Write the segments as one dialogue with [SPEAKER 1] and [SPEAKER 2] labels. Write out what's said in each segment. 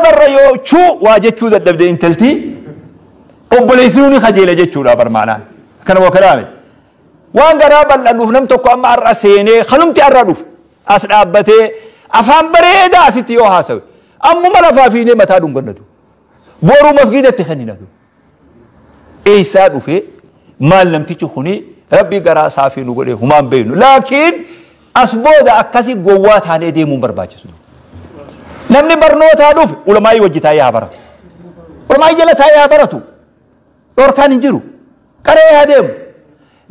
[SPEAKER 1] Arrabarra yoo chuu waa jechuu dadhabde intalti obboleessinuu ni kajeela jechuudha barmaanaan. Kana waa kalaame. Waan garaa bal'annuuf nam tokko amma har'a seenee kanumti har'a dhufu as dhaabbatee afaan bareedaa asitti yoo haasawe ammuma lafaa fiinee mataa dhungannatu. Boruu masgiidatti kan hin hafu. Eessaa dhufee maal namtichi kuni rabbi garaa saafii nu godhee humaan beeknu. Laakiin as booda akkasii gowwaa taanee deemuun barbaachisu. Namni barnootaa dhufe ulamaayii wajji taa'ee haa baratu. Ulamaayii jala taa'ee haa baratu. Dhorkaan hin jiru. Qaree haa deemu.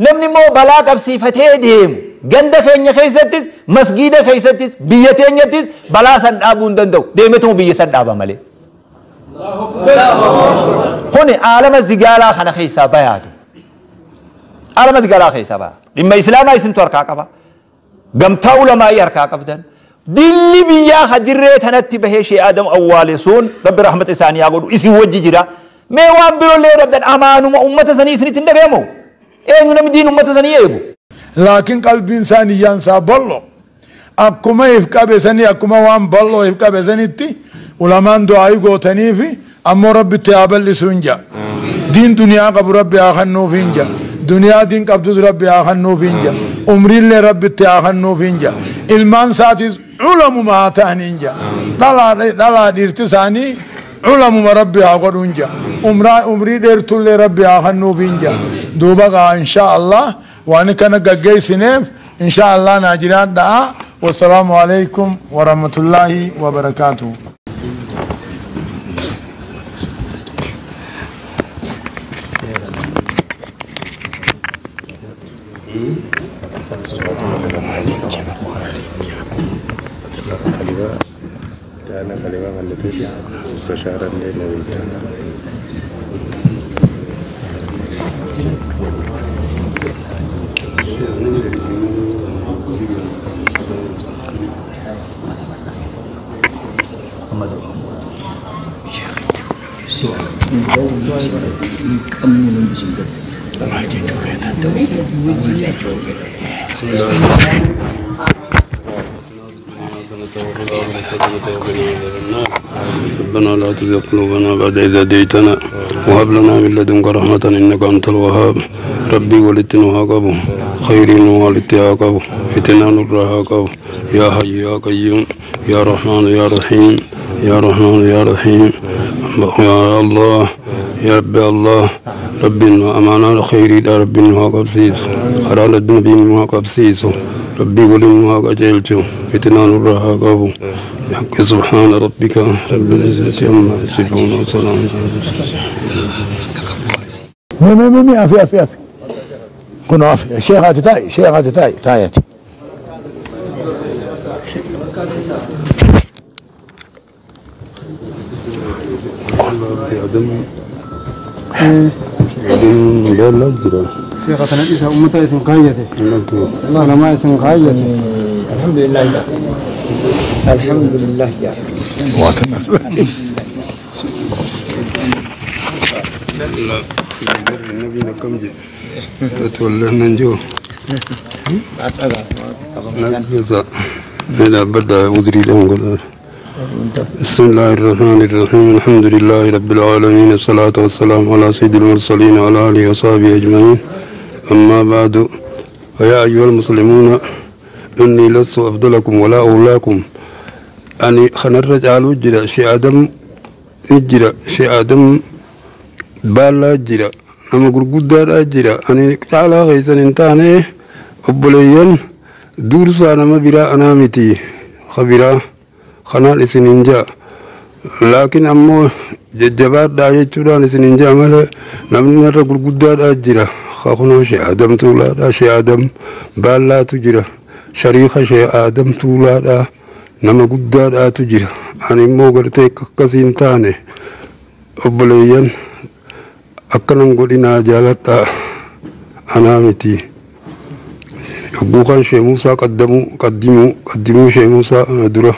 [SPEAKER 1] Namni immoo balaa qabsiifatee deemu. Ganda keenya keessattis, masgiida keessattis, biyya teenyattis balaa san dhaabuu hin danda'u. Deemetuma biyya san dhaaba malee. Kuni aalama zigaalaa kana keessaa bayaatu. Aalama zigaalaa keessaa baya. Dhimma Islaamaa isintu harkaa qaba. Gamtaa ulamaayii harkaa qabdan. Dilli biyyaa hadirree tanatti bahee Shee Adam awwaale sun Rabbi rahmata isaanii haa godhu isin wajji jira. Mee waan biroollee dhabdan amaanuma ummata sanii isinitti hin dhagayamu. Eenyu namni diin ummata sanii eegu?
[SPEAKER 2] Laakiin qalbiin isaa niyyaan isaa bal'oo. Akkuma if qabe sanii akkuma waan bal'oo if qabe sanitti ulamaan du'aayii gootaniifi ammoo Rabbitti haa bal'isu hin ja'a. Diin duniyaa qabu Rabbi haa kennuuf hin ja'a. Duniyaa diin qabdus Rabbi haa kennuuf hin ja'a. Umriillee Rabbitti haa kennuuf hin ja'a. Ilmaan isaatis ulamuma haa ta'an hin ja'a. Dhalaa dhiirti isaanii ulamuma Rabbi haa godhu hin ja'a. Umrii dheertullee Rabbi haa kennuuf hin ja'a. Duuba gaa insha Allah waan kana gaggeessineef insha Allah naa jiraadhaa. Wassalaamu alaikum warahmatullaahi wabarakaatuh.
[SPEAKER 3] ربنا لا تزغ قلوبنا بعد إذ هديتنا وهب لنا من لدنك رحمة إنك أنت الوهاب. ربي ولدتنا قبو خير والدتها قبو فتنا نرها قبو يا حي يا قيوم يا رحمن يا رحيم يا رحمن يا رحيم يا الله يا ربي الله ربي أمانة خير يا ربي قبسيس خرال النبي قبسيس ربي ولنها قجلت فتنا نرها قبو بحق سبحان ربك رب العزة عما يصفون وسلام على المرسلين.
[SPEAKER 2] مي مي مي عافية عافية عافية كونوا عافية. شيخ تاي شيخ تاي تايتي
[SPEAKER 4] شيخة نجيسة أمتا اسم قايته الله لما اسم قايته. الحمد لله الحمد لله يا
[SPEAKER 3] النبي نكمل تولى ننجو بدا وزري لهم. بسم الله الرحمن الرحيم. الحمد لله رب العالمين، الصلاة والسلام على سيد المرسلين وعلى آله وصحبه أجمعين. أما بعد، فيا أيها المسلمون، إني لست أفضلكم ولا أولاكم. أني خنرج على وجرة شيء آدم إجرة شيء آدم بالا جرة أما قرقود أجرة أني تعالى غيثا إنتاني أبليين دورسا أنا ما برا أنا متي خبرا خنال إسنين جاء. لكن أمو ججبات داعي توران إسنين جاء ملا نمني نرى قرقود أجرة خاخنو شيء آدم تولا شيء آدم بالا تجرة شريخة شيء آدم تولا نما قدار تجرة أنا مو قلتك كثير تاني أبليين أكنن قلنا جالتا أنا متي أبوكان شيء موسى قدموا قدموا قدموا شيء موسى أنا درة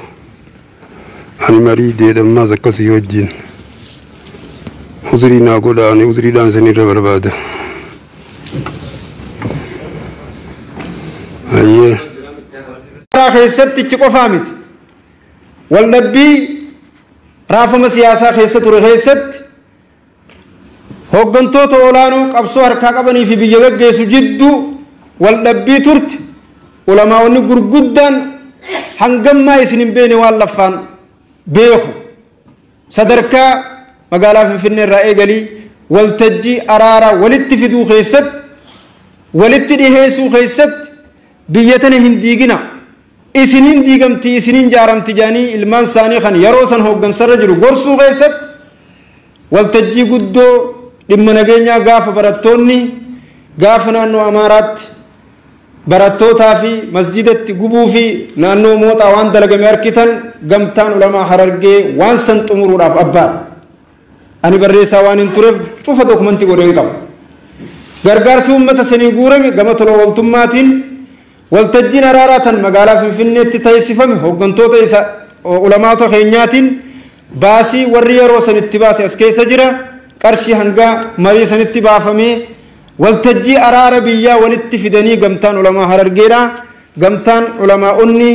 [SPEAKER 3] أنا مريض لما زكسي وجين أزري ناقول أنا أزري دان سنير برباد أيه
[SPEAKER 4] keessatti ichi qofaa miti. Waldhabbii Raafama siyaasaa keessa ture keessatti hooggantoota olaanoo qabsoo harkaa qabanii fi biyya gaggeessu jidduu wal dhabbii turte. Ulamaa'onni gurguddaan hangammaa isin hin beekne waan laffaan beeku. Sadarkaa magaalaa Finfinnee irraa eegalii waltajjii araaraa walitti fiduu keessatti, walitti dhiheessuu keessatti, biyya tana hin diigina, isiniin diigamti, isiniin jaaramti jedhanii ilmaan isaanii kan yeroo san hooggansarra jiru gorsuu keessatti, waltajjii guddoo dhimma nageenyaa gaafa barattoonni gaafa naannoo Amaaraatti barattootaa fi masjidatti gubuu fi naannoo Mooxaa waan dalagame arkitan, gamtaan ulamaa Harargee waan san xumuruudhaaf abbaadha. Ani barreessaa waan hin tureef cufa dokumentii godheen qaba. Gargaarsi uummata sanii guurame gama tola ooltummaatiin waltajjiin araaraa tan magaalaa Finfinneetti taasifame hooggantoota isa ulamaata keenyaatiin baasii warri yeroo sanitti baase as keessa jira. Qarshii hangaa marii sanitti baafamee waltajjii araara biyyaa walitti fidanii gamtaan ulamaa Harargeedha. Gamtaan ulamaa'onni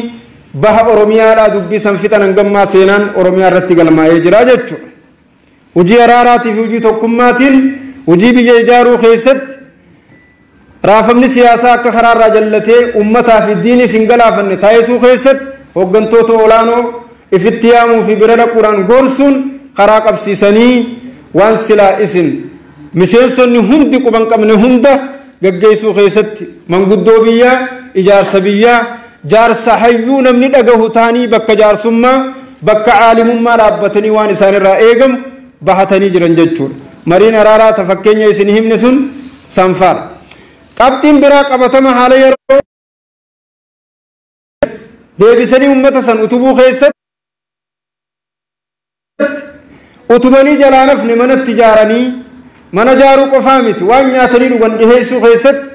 [SPEAKER 4] baha Oromiyaadhaa dubbii san fixan hangammaa seenaan Oromiyaa irratti galmaa'ee jira jechuudha. Hojii araaraatii fi hojii tokkummaatiin hojii biyya ijaaruu keessatti raafamni siyaasaa akka karaarraa jallatee uummataa fi diinis hin galaafanne taasisuu keessatti hooggantoota olaanoo ifitti yaamuu fi bira dhaquudhaan gorsuun karaa qabsiisanii waan silaa isin miseensonni hundi quban qabne hunda gaggeessuu keessatti manguddoo biyyaa, ijaarsa biyyaa, jaarsa hayyuu namni dhagahu ta'anii bakka jaarsummaa, bakka caalimummaa dhaabbatanii waan isaanirraa eegamu bahatanii jiran jechuudha. Mariin araaraa ta fakkeenya isin himne sun sanfaadha. Qabxiin biraa qabatama haala yeroo deebisanii uummata san utubuu keessatti utubanii jalaa nafne manatti ijaaranii, mana ijaaruu qofaa miti, waan nyaatanii dhugan dhiheessuu keessatti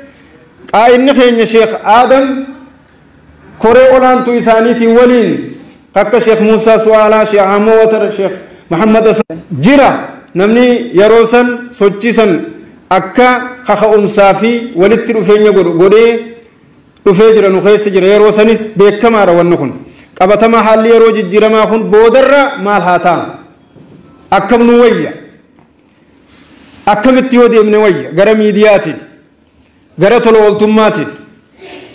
[SPEAKER 4] qaa'inni keenya Sheekh Aadam koree olaantuu isaaniitiin waliin akka Sheekh Muusaa Su'aalaa, Sheekh Ahmad Watar, Sheekh Muhammad Asan jira. Namni yeroo san sochiisan akka kaka'umsaa fi walitti dhufeenya godhu godhee dhufee jira, nu keessa jira. Yeroo sanis beekamaadha wanni kun. Qabatamaa haalli yeroo jijjiiramaa kun boodarra maal haa ta'an, akkam nu wayya, akkamitti yoo deemne wayya, gara miidiyaatiin, gara tola ooltummaatiin,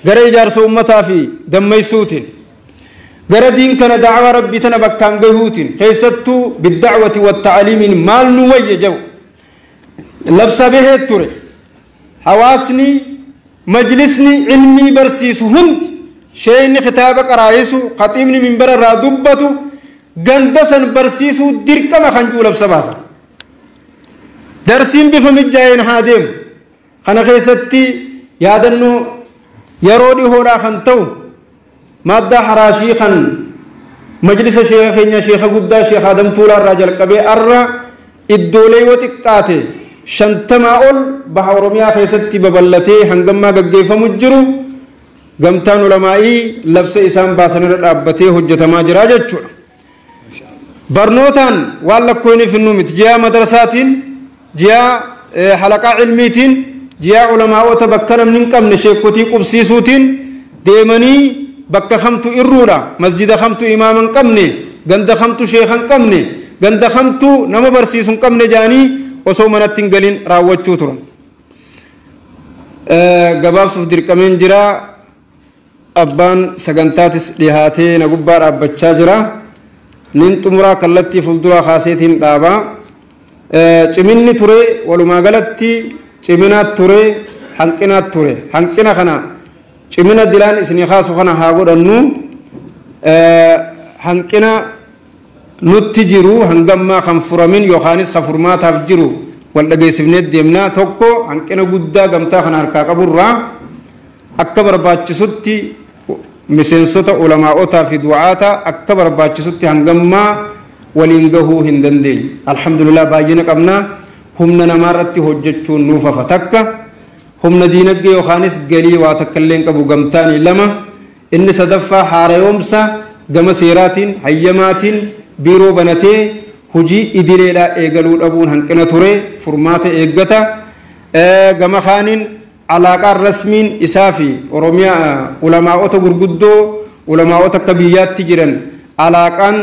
[SPEAKER 4] gara ijaarsa uummataa fi dammaysuutiin, gara diin kana da'awaa rabbii tana bakkaan gahuutiin, keessattuu bidda'wati watta'aliimiin maal nu wayya jedhu labsa bahee ture. Hawaasni majlisni ilmii barsiisu hundi, sheeyni kitaaba qaraayisu, khaxiibni minbara irraa dubbatu ganda san barsiisuu dirqama kan jiru labsa baasan. Darsiin bifa mijaa'een haa deemu. Kana keessatti yaadannoo yeroo dhihoodhaa kan ta'u maaddaa haraashii kan majlisa sheeka keenya sheeka guddaa Sheekh Adam Tuulaa irraa jalqabee arra iddoolee yoo xiqqaate 50 ol baha Oromiyaa keessatti babal'atee hangammaa gaggeeffamu jiru gamtaan ulamaa'ii labsa isaan baasanirra dhaabbatee hojjetamaa jira jechuudha. Barnootaan waan lakkoofni finnuu miti. Ji'a madrasaatiin, ji'a halaqaa ilmiitiin, ji'a ulamaa'ota bakka namni hin qabne sheekotii qubsiisuutiin deemanii bakka kamtu irruudha, masjida kamtu imaama hin qabne, ganda kamtu sheeka hin qabne, ganda kamtu nama barsiisu hin qabne jedhanii osoo manatti hin galin raawwachuu turan. Gabaabsuuf dirqameen jira. Abbaan sagantaatis dhihaatee na gubbaa dhaabbachaa jira. Nin xumuraa kallattii fuulduraa kaaseetiin dhaabaa. Ciminni ture, walumaa galatti ciminaat ture, hanqinaat ture. Hanqina kana cimina dilaan isinii kaasu kana haa godhannu. Hanqina nutti jiru hangammaa kan furamin yookaanis kan furmaataaf jiru wal dhageessifnee deemnaa. Tokko, hanqina guddaa gamtaa kana harkaa qaburraa akka barbaachisutti miseensota ulamaa'otaa fi du'aata akka barbaachisutti hangammaa waliin gahuu hin dandeenye. Alhamdulillah baay'ina qabnaa, humna namaa irratti hojjechuun nuuf hafa. Takka, humna diinagdee yookaanis galii waa takka illee hin qabu gamtaanii. Lama, inni sadaffaa haarayoomsa gama seeraatiin hayyamaatiin biiroo banatee hojii idileedhaa eegaluu dhabuun hanqina ture, furmaata eeggata. Gama kaaniin alaaqaan rasmiin isaa fi Oromiyaa ulamaa'ota gurguddoo ulamaa'ota akka biyyaatti jiran alaaqaan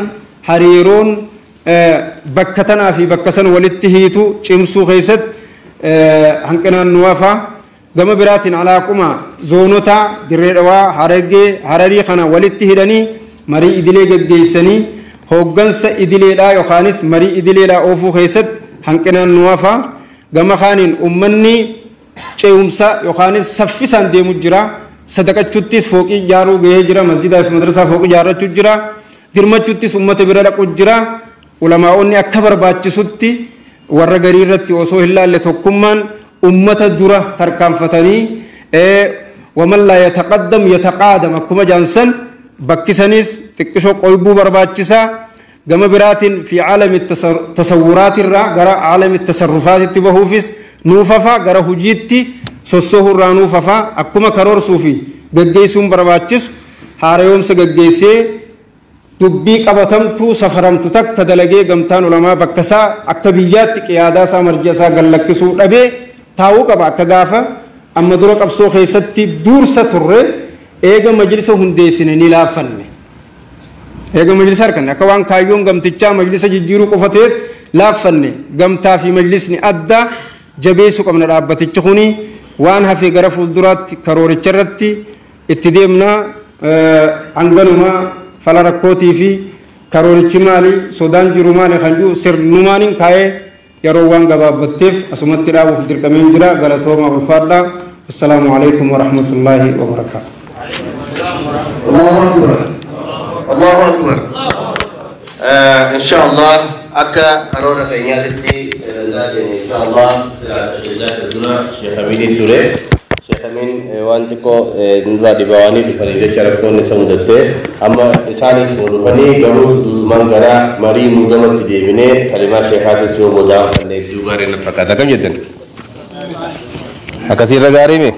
[SPEAKER 4] hariiroon Bakka tanaa fi bakka san walitti hiitu cimsuu keessatti hanqinaan nu hafa. Gama biraatiin alaaquma zoonota Dirree Dhawaa, Harargee, Hararii kana walitti hidhanii marii idilee geggeessanii hooggansa idileedhaa yookaanis marii idileedhaa oofuu keessatti hanqinaan nu hafa. Gama kaaniin uummanni ce'umsa yookaanis saffisaan deemu jira. Sadaqachuttis fooqii ijaaruu gahee jira. Masjidaa fi madrasaa fooqii ijaarrachuu jira. Dirmachuttis uummata bira dhaqu jira. Ulamaa'onni akka barbaachisutti warra garii irratti osoo hin laalle tokkummaan ummata dura tarkaanfatanii, waman laa yataqaddam yataqaadam akkuma jaansan bakkisanis xiqqishoo qoybuu barbaachisaa. Gama biraatiin fi caalami tasawwuraatirraa gara caalami tasarrufaatitti bahuufis nuufafa, gara hujiitti sossohurraa nuufafa. Akkuma karoorsuu fi gaggeessuun barbaachisu haarayoomsa gaggeessee dubbii qabatamtuu safaramtu takka dalagee gamtaan ulamaa bakka isaa akka biyyaatti qiyaadaa isaa marja isaa gallakkisuu dhabee taa'uu qaba. Akka gaafa amma dura qabsoo keessatti duursa turre eega majlisa hundeessine ni laaffanne. Eega majlisa harkanne akka waan kaayyoon gamtichaa majlisa jijjiiruu qofa ta'etti laaffanne. Gamtaa fi majlisni adda jabeessuu qabna. Dhaabbatichi kuni waan hafee gara fuulduraatti karooricha irratti itti deemna. Hanganuma fala rakkootii fi karoorichi maali, sodaan jiru maali kan jiru sirnumaaniin kaa'ee yeroo waan gabaabbatteef asumatti dhaabuuf dirqameen jira. Galatooma, ulfaadha. Assalaamu alaikum warahmatullaahi wabarakaatu.
[SPEAKER 5] Allahu Akbar. Allahu Akbar. Inshallah akka karoora keenyaatti sagantaa keenya inshallah silaa dura Sheekh Aminiin ture. Sheekh Amin waan xiqqoo nurraa dhibaawanii dhufanii jecha rakkoon isa mudattee amma isaanis nu dhufanii, garuu duudumaan gara marii muudamatti deebinee kalimaa sheekaatis yoo boodaan fanne hedduu gaarii na fakkaata. Akkam jettan? Akkasiirra gaarii mi?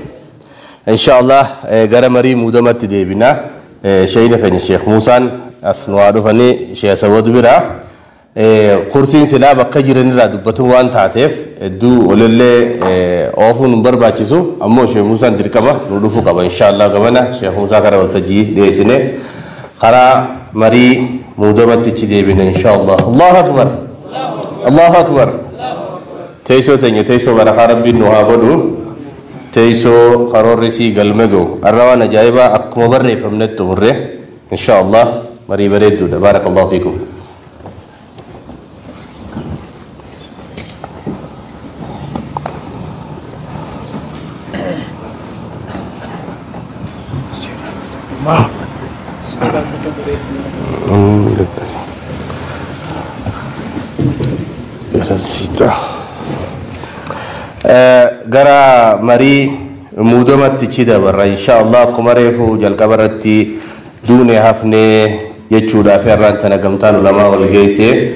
[SPEAKER 5] Inshallah gara marii muudamatti deebina. Sheeyni keenya Sheekh Muusaan as nu haa dhufanii Sheekh Sawwadu bira. Kursiin silaa bakka jiranirraa dubbatu waan taateef hedduu olillee oofuun hin barbaachisu, ammoo Sheekh Muusaan dirqama nu dhufuu qaba. Inshallah gamana Sheekh Muusaa karaa waltajjii dhiyeessine karaa marii muudamatti deebina inshallah. Allahu Akbar. Allahu Akbar. Teessoo teenya teessoo barakaa Rabbiin nu haa godhu. Teessoo karoorri sii galma ga'u. Har'a waan ajaa'ibaa akkuma barreeffamnetti xumurre inshallah marii bareedduudha. Baarakallahu fiikum. Gara marii muudamatti chi dabarra inshallah. Akkuma reefu jalqaba irratti duune hafnee jechuudhaaf har'aan tana gamtaan ulamaa wal geesse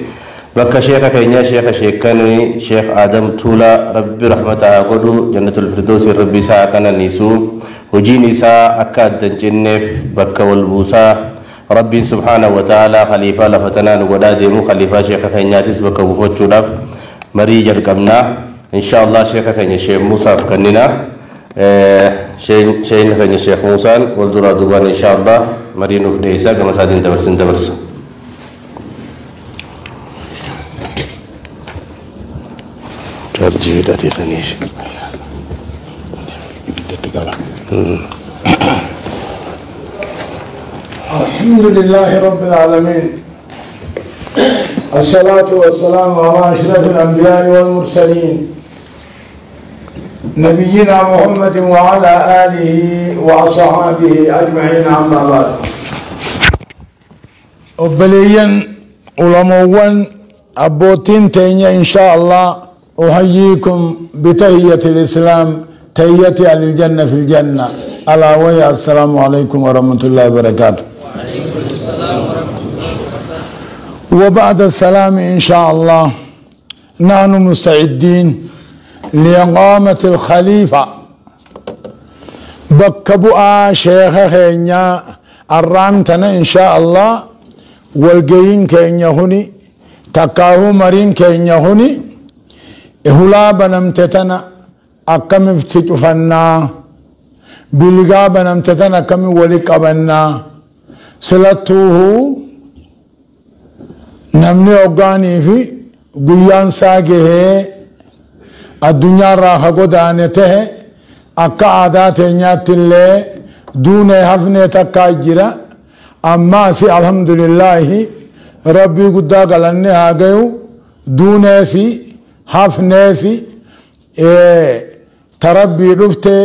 [SPEAKER 5] bakka sheeka keenya sheeka sheekanii Sheekh Adam Tuulaa, Rabbi rahmata haa godhu, jannatul firdoosi Rabbi isaa haa qananiisu, hojiin isaa akka adda hin cinneef bakka wal buusaa Rabbiin subhaanahu wa ta'aalaa khaliifaa lafa tanaa nu godhaa deemu, khaliifaa sheeka keenyaatis bakka buufachuudhaaf marii jalqabnaa. Inshallah sheeka keenya Sheekh Muusaaf kennina. Sheekni keenya Sheekh Muusaan wal duraa duubaan inshallah marii nuuf dhiyeessaa, gama isaatiin dabarsin dabarsa. Chaarjii hidhateetaniif. Ibiddatti qaba.
[SPEAKER 2] الحمد لله رب العالمين، الصلاة والسلام على أشرف الأنبياء والمرسلين، نبينا محمد وعلى آله وصحابه أجمعين، أما بعد. Obboleeyyan ulamawwan abbootiin teenya، إن شاء الله أحييكم بتحية الإسلام، تحية أهل الجنة في الجنة، ألا وهي السلام عليكم ورحمة الله وبركاته. وبعد السلام، إن شاء الله نحن مستعدين لإقامة الخليفة bakka bu'aa sheeka keenya. Arraan tana إن شاء الله walgayiin keenya huni takkaahuu mariin keenya huni hulaa banamte tana akkamitti cufannaa, bilgaa banamte tana akkami wali qabannaa. Silattuuhu Namni hoggaanii fi guyyaan isaa gahee addunyaarraa ha godaane tahe akka aadaa teenyaatti illee duunee hafnee takkaa jira. Ammaasi alhamdulillaahi rabbii guddaa galanne haa gayu duuneesi hafneesi ta rabbii dhufte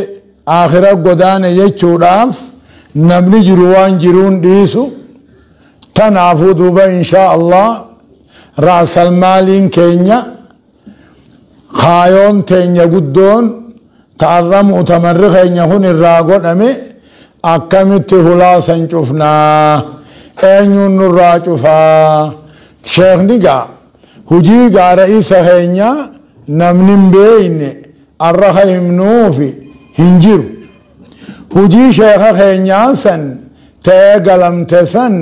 [SPEAKER 2] aakhira godaane jechuudhaaf namni jiru waan jiruun dhiisu. Tanaafuu duuba inshaa Allah ra'sal maaliin keenya kaayoon teenya guddoon ta'arra mu'tamarri keenya kun irraa godhame akkamitti hulaasan cufnaa eenyuun nurraa cufaa sheekni gaa hujii gaa ra'isa keenya namni hin beeyne arra ka himnuufi hin jiru. Hujii sheeka keenyaa san ta'ee galamte san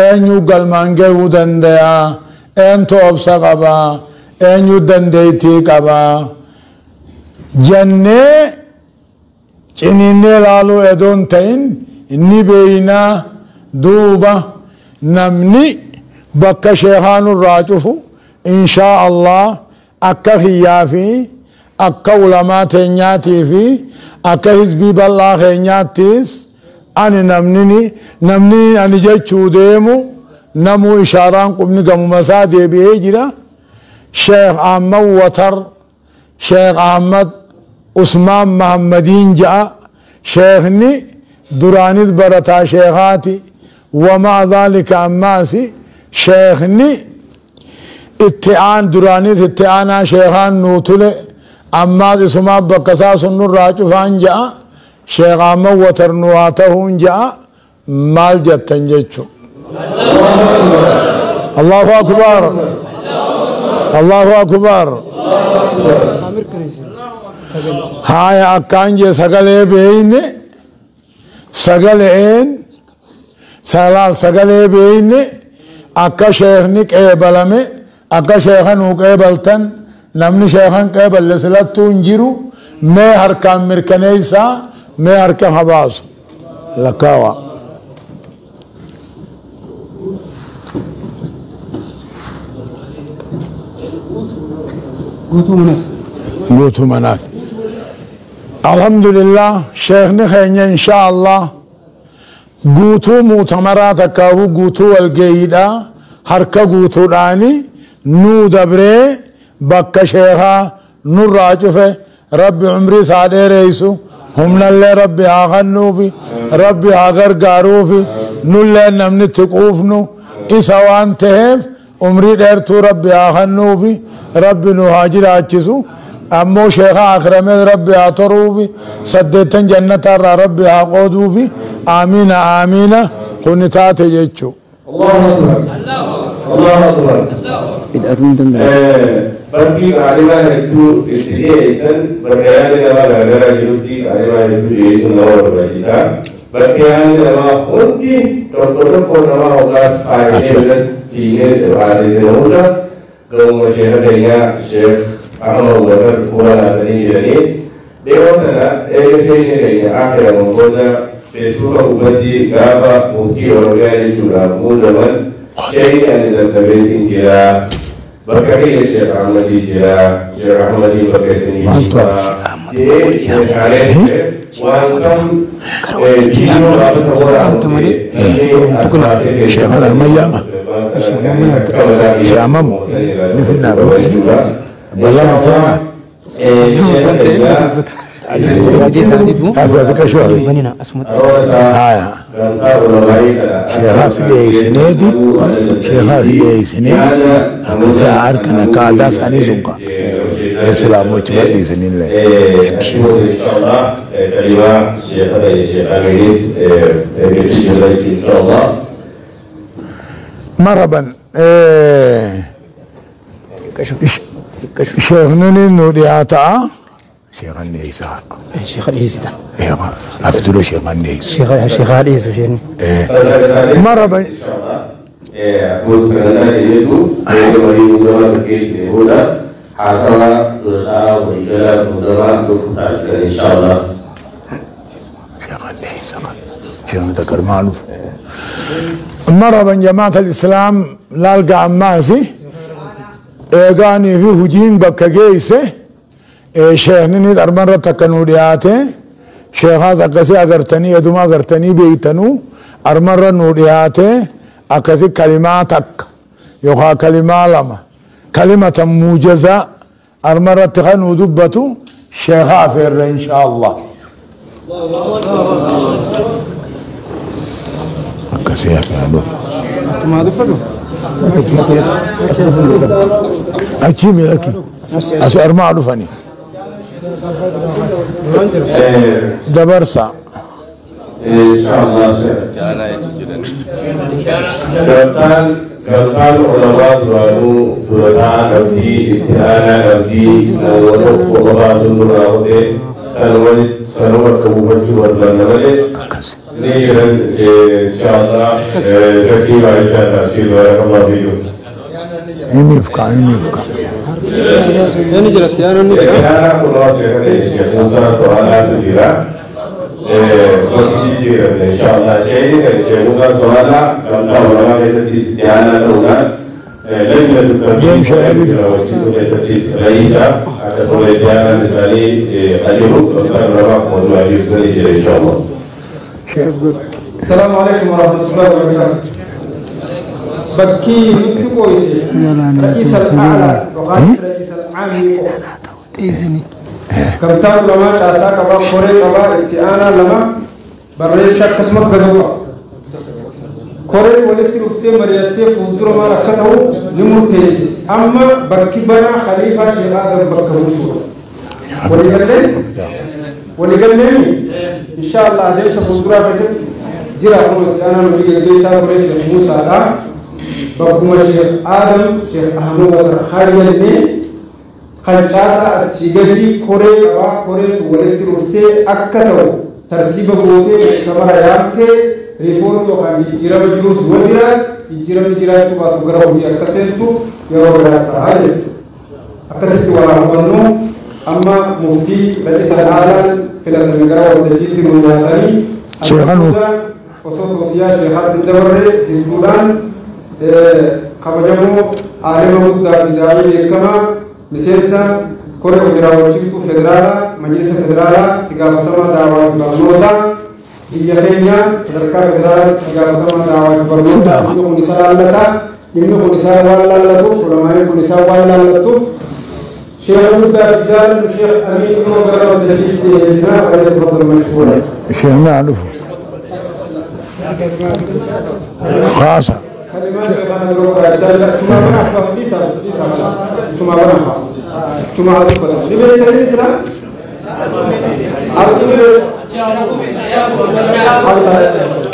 [SPEAKER 2] eenyu galmaan gahuu danda'a eentu obsa qabaa eenyu dandeettii qabaa jennee ciniinnee laaluu edoon ta'in ni beeynaa. Duuba namni bakka sheekaa nurraa cufu inshaa Allah akka kiyyaa fi akka ulamaa teenyaatii fi akka hizbii bal'aa keenyaattis ani namni ani jechuu deemu namuu ishaaraan qubni gamuma isaa deebi'ee jira. Sheekh Ahmad Watar, Sheekh Ahmad Usmaan Mahammadiin ja'a. Sheekhni duraanis barataa sheekhaati. Wamaa dhaalika ammaasi sheekhni itti aan duraanis itti aanaa sheekhaan nuu tule ammaas isumaa bakka isaa sun nurraa cufaan ja'a. Sheekh Ahmad Watar nu haa tahuun ja'a. Maal jettan jechu? Allahu akbar. Allahu akbar. Haya akkaan jee sagalee beeyne sagaleen salaal sagalee beeyne akka sheekni qeebalame akka sheeka nuu qeebaltan namni sheekan qeeballe silattuu hin jiru mee harkaan mirkaneessaa mee harka habaasu lakkaawa. Guutuu manaati. Alhamdulillah sheekni keenya inshaa Allah guutuu muutamaraa takkaahuu guutuu walgeeyidha harka guutuudhaani nuu dabree bakka sheekaa nurraa cufe rabbi umrii isaa dheereysu humnallee rabbi haa kennuufi rabbi haa gargaaruufi nullee namni itti quufnu isa waan taheef umrii dheertuu rabbi haa kennuufi rabbi nu haa jiraachisu. Ammoo sheeka akramee rabbi haa toruufi saddeettan jannatarraa rabbi haa qooduufi aamiina aamiina kuni taate jechuu.
[SPEAKER 5] Allahu akbar. Allahu akbar. Bakki qaalimaa hedduu itti dhiyeessan bakka yaadni namaa garaagaraa jirutti qaalimaa hedduu dhiyeessuun nama barbaachisa. Bakka yaadni namaa hundi tokko tokko namaa hoggaas faayidee irratti siinee baasise hunda gamuma sheeka keenyaa Sheekh Ahmad Watar fuula laatanii jiranii dhiyoo tana eega sheekni keenya akhiraman booda feesbuuka gubbatti gaafa muftii Oromiyaa jechuudhaaf muudaman sheekni ani dadhabeetiin jira. Bakka kiyya Sheekh Ahmadii jira. Sheekh Ahmadii bakka isinii jira. Jedhee meeshaalee waan san viidiyoo gaafata waraabamte
[SPEAKER 2] Sheekh Almayyaama. Sheekh Amamu ni finnaa بلغ سنة شيخ سنيدي شيخ سنيدي هكذا عاركنا كعدا سني زنقا إسلام وتبدي سنين له
[SPEAKER 5] إن شاء الله كلمة شيخ الشيخ أمينيس إن شاء الله.
[SPEAKER 2] مرحبا. شيخ نوني نودياتا شيخ النيسا
[SPEAKER 6] شيخ النيسا
[SPEAKER 2] أفضل شيخ النيسا
[SPEAKER 6] شيخ النيسا شيخ
[SPEAKER 2] مرحبا. شيخ النيسا شيخ ذكر معروف. مرحبا جماعة الإسلام لالقى عماسي إيغاني في هجين بكا جيسي شيخني درمان رتكنورياتي شيخات أكسي أغرتني يدوما أغرتني بيتنو أرمرة نورياتي أكسي كلماتك يوخا كلمة لما كلمة موجزة أرمرة تخنو دبتو شيخا فير إن شاء الله أكسي أكسي
[SPEAKER 4] ما دفعوا
[SPEAKER 2] أكيد أكيد أسأر معروفني دبرسا
[SPEAKER 5] إن شاء الله Gamtaan ulamaa duraanuu durataa qabdii itti aanaa qabdii namoota qofaatu nurraa qotee sanuma akka buufachuu barbaanna malee ni jiran inshallah shakkii inshallah shi barakallahu fiikum.
[SPEAKER 2] Inni ifka.
[SPEAKER 4] Inni jira tiyaanonni jira.
[SPEAKER 5] Yaana kunoo sheekh Musaa So'aalaatu jira. Wakti jiran inshallah sheekhi kan Sheekh Musaa So'aalaa gamtaa ulamaa keessattis itti aanaa ta'uudhaan lajnatu tarbiyyii raawwachiisuu keessattis ra'iisa akkasuma itti aanaan isaanii ajiru gamtaa ulamaa akkuma duraa jirtanii jira inshallah.
[SPEAKER 4] السلام عليكم ورحمة الله وبركاته. بكي نتقوي رئيس الأعلى وقال رئيس العام كمتان لما تاسا كبا كوري كبا اتعانا لما برئيس قسمك قدوة كوري ولدت رفتي مريتي فودر ما ركته نمرتيس أما بكي بنا خليفة شيخ آدم بكه ولقلني إن شاء الله ليس فودرا كسب جرى أنا نبي جيسا شيخ موسى لا بكم الشيخ آدم شيخ أحمد خارجني خلصاصة تيجي كوري أو كوري سوالتي رفتي أكتو ترتيب بوتي كما رأيت ريفورم وكان جرى بجروس وجرى جرى بجرى تبا تجرى وهي أكسنتو يا رب هاي أكسنتو ولا هو أما مفتي رئيس العالم في الأمريكا والتجديد المناخي وصوت وصيا شيخات الدوري جزدودان خبجمو عالم مدة في داعي كما مسلسل كوري وجراوتشيتو فدرالا مجلس فدرالا تقافتما دعوة برنوتا هي كينيا سدركا فدرالا تقافتما دعوة برنوتا يمنو نساء لك يمنو نساء ولا لتو علماء نساء ولا لتو شيخ مدة في دار الشيخ أمين عمر التجديد الإسلام فليتفضل مشكورا.
[SPEAKER 2] الشيخ معروف خاصة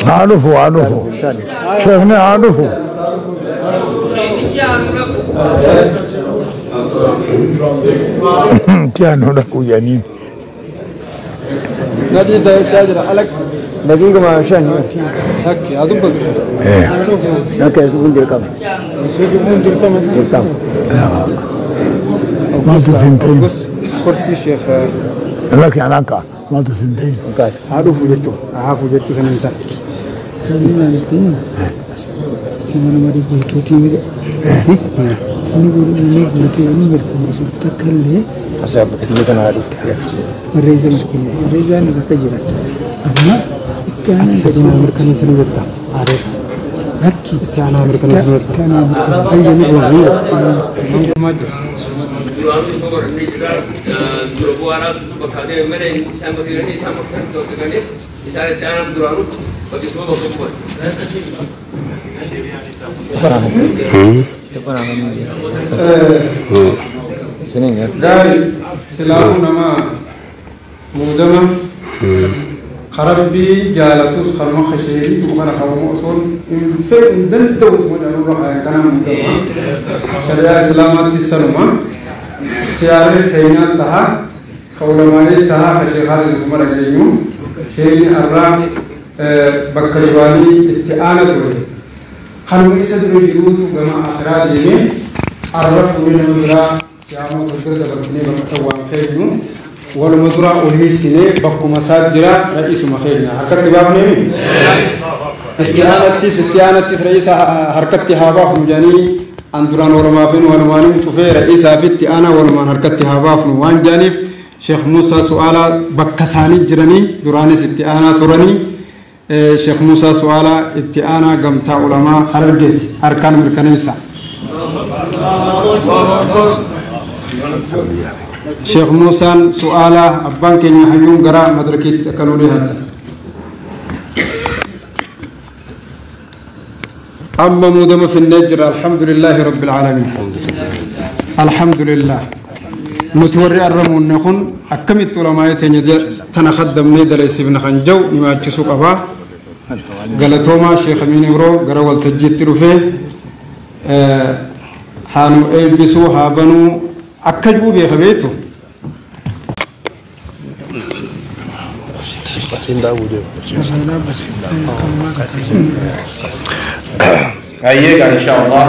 [SPEAKER 2] عارفه عارفه شيخنا عارفه تيانو لكو جانين
[SPEAKER 4] نبي زي التاجر عليك
[SPEAKER 6] دقيقة ما شان
[SPEAKER 4] هكي أدبك
[SPEAKER 2] إيه
[SPEAKER 6] هكي يكون دركم دركم
[SPEAKER 2] ما تسنتين
[SPEAKER 4] كرسي شيخ
[SPEAKER 2] لك يعني أنك ما تسنتين
[SPEAKER 4] عارف وجدته عارف وجدته سننتا قال سلام نما مودما خربي جالتوس خرما خشيري وخنا خرما أصول إن فين دندوس ما جانو روح كنا مودما شريعة إسلامات السلمة اختيار كينا تها خولماني تها خشي خارج سمر جيو شيء الرا بكرواني اتعانته خلوا يسدروا جيوت وجماعة آخرات يمين الرب من المدرا يا مدرا بسني بكتوان خيرنو والمدرا أولي سنة بكو مساجرة رئيس مخيرنا هكذا تباب نمي Itti aanattis ra'iisa harkatti haa baafnu jedhanii an duraan walumaaf walumaanin cufee ra'iisaa fi itti aanaa walumaan harkatti haa baafnu waan jedhaniif Sheekh Muusaa Su'aalaa bakka isaanii jiranii duraanis itti aanaa turanii Sheekh Muusaa Su'aalaa itti aanaa gamtaa ulamaa Harargeeti harkaan mirkaneessa. Sheekh Muusaan Su'aalaa abbaan keenya hayyuun gara madrakiitti akka nu dhiyaatan. Amma muudama finnee jira alhamdulillaahi rabbil aalamiin. Alhamdulillah. Nuti warri arramuunne kun akkamitti ulamaa teenya tana kaddamnee daleessifna kan jiru himaachisuu qabaa. Galatoomaa Sheekh Amiin Ibroo gara waltajjiitti dhufee haa nu eebbisuu haa banuu akka jiru beeka beektu.
[SPEAKER 5] Hayyee inshallah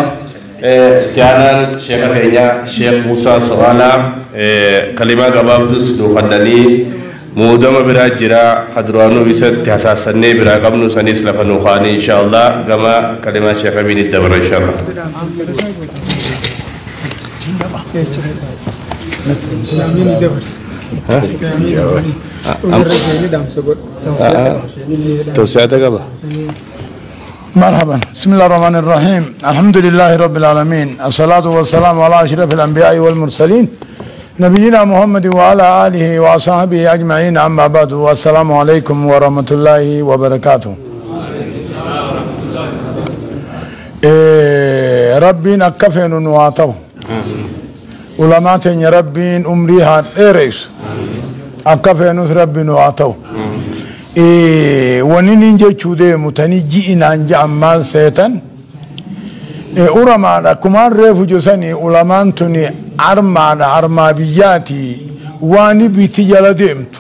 [SPEAKER 5] itti aanaan sheekha keenya Sheekh Muusaa Su'aalaa kalimaa gabaabdus nuufannanii muudama biraa jira kaduraanuu isatti hasaasannee biraa qabnu sanis lafa nuu kaanii inshallah gama kalimaa Sheekh Amiin dabara inshallah. توسعة قبل.
[SPEAKER 2] مرحبا. بسم الله الرحمن الرحيم. الحمد لله رب العالمين، الصلاة والسلام على أشرف الأنبياء والمرسلين نبينا محمد وعلى آله وصحبه أجمعين، أما بعد، والسلام عليكم ورحمة الله وبركاته. ربنا كفن نواته علماء ربين أمريها إيريس أكفن ربي نواته. Wanni jechuu deemu tani ji'inaan ja'ammaan seetan uramaadha. Akkumaan reefu josanii ulamaan tuni armaadha, armaa biyyaati. Waan biti jala deemtu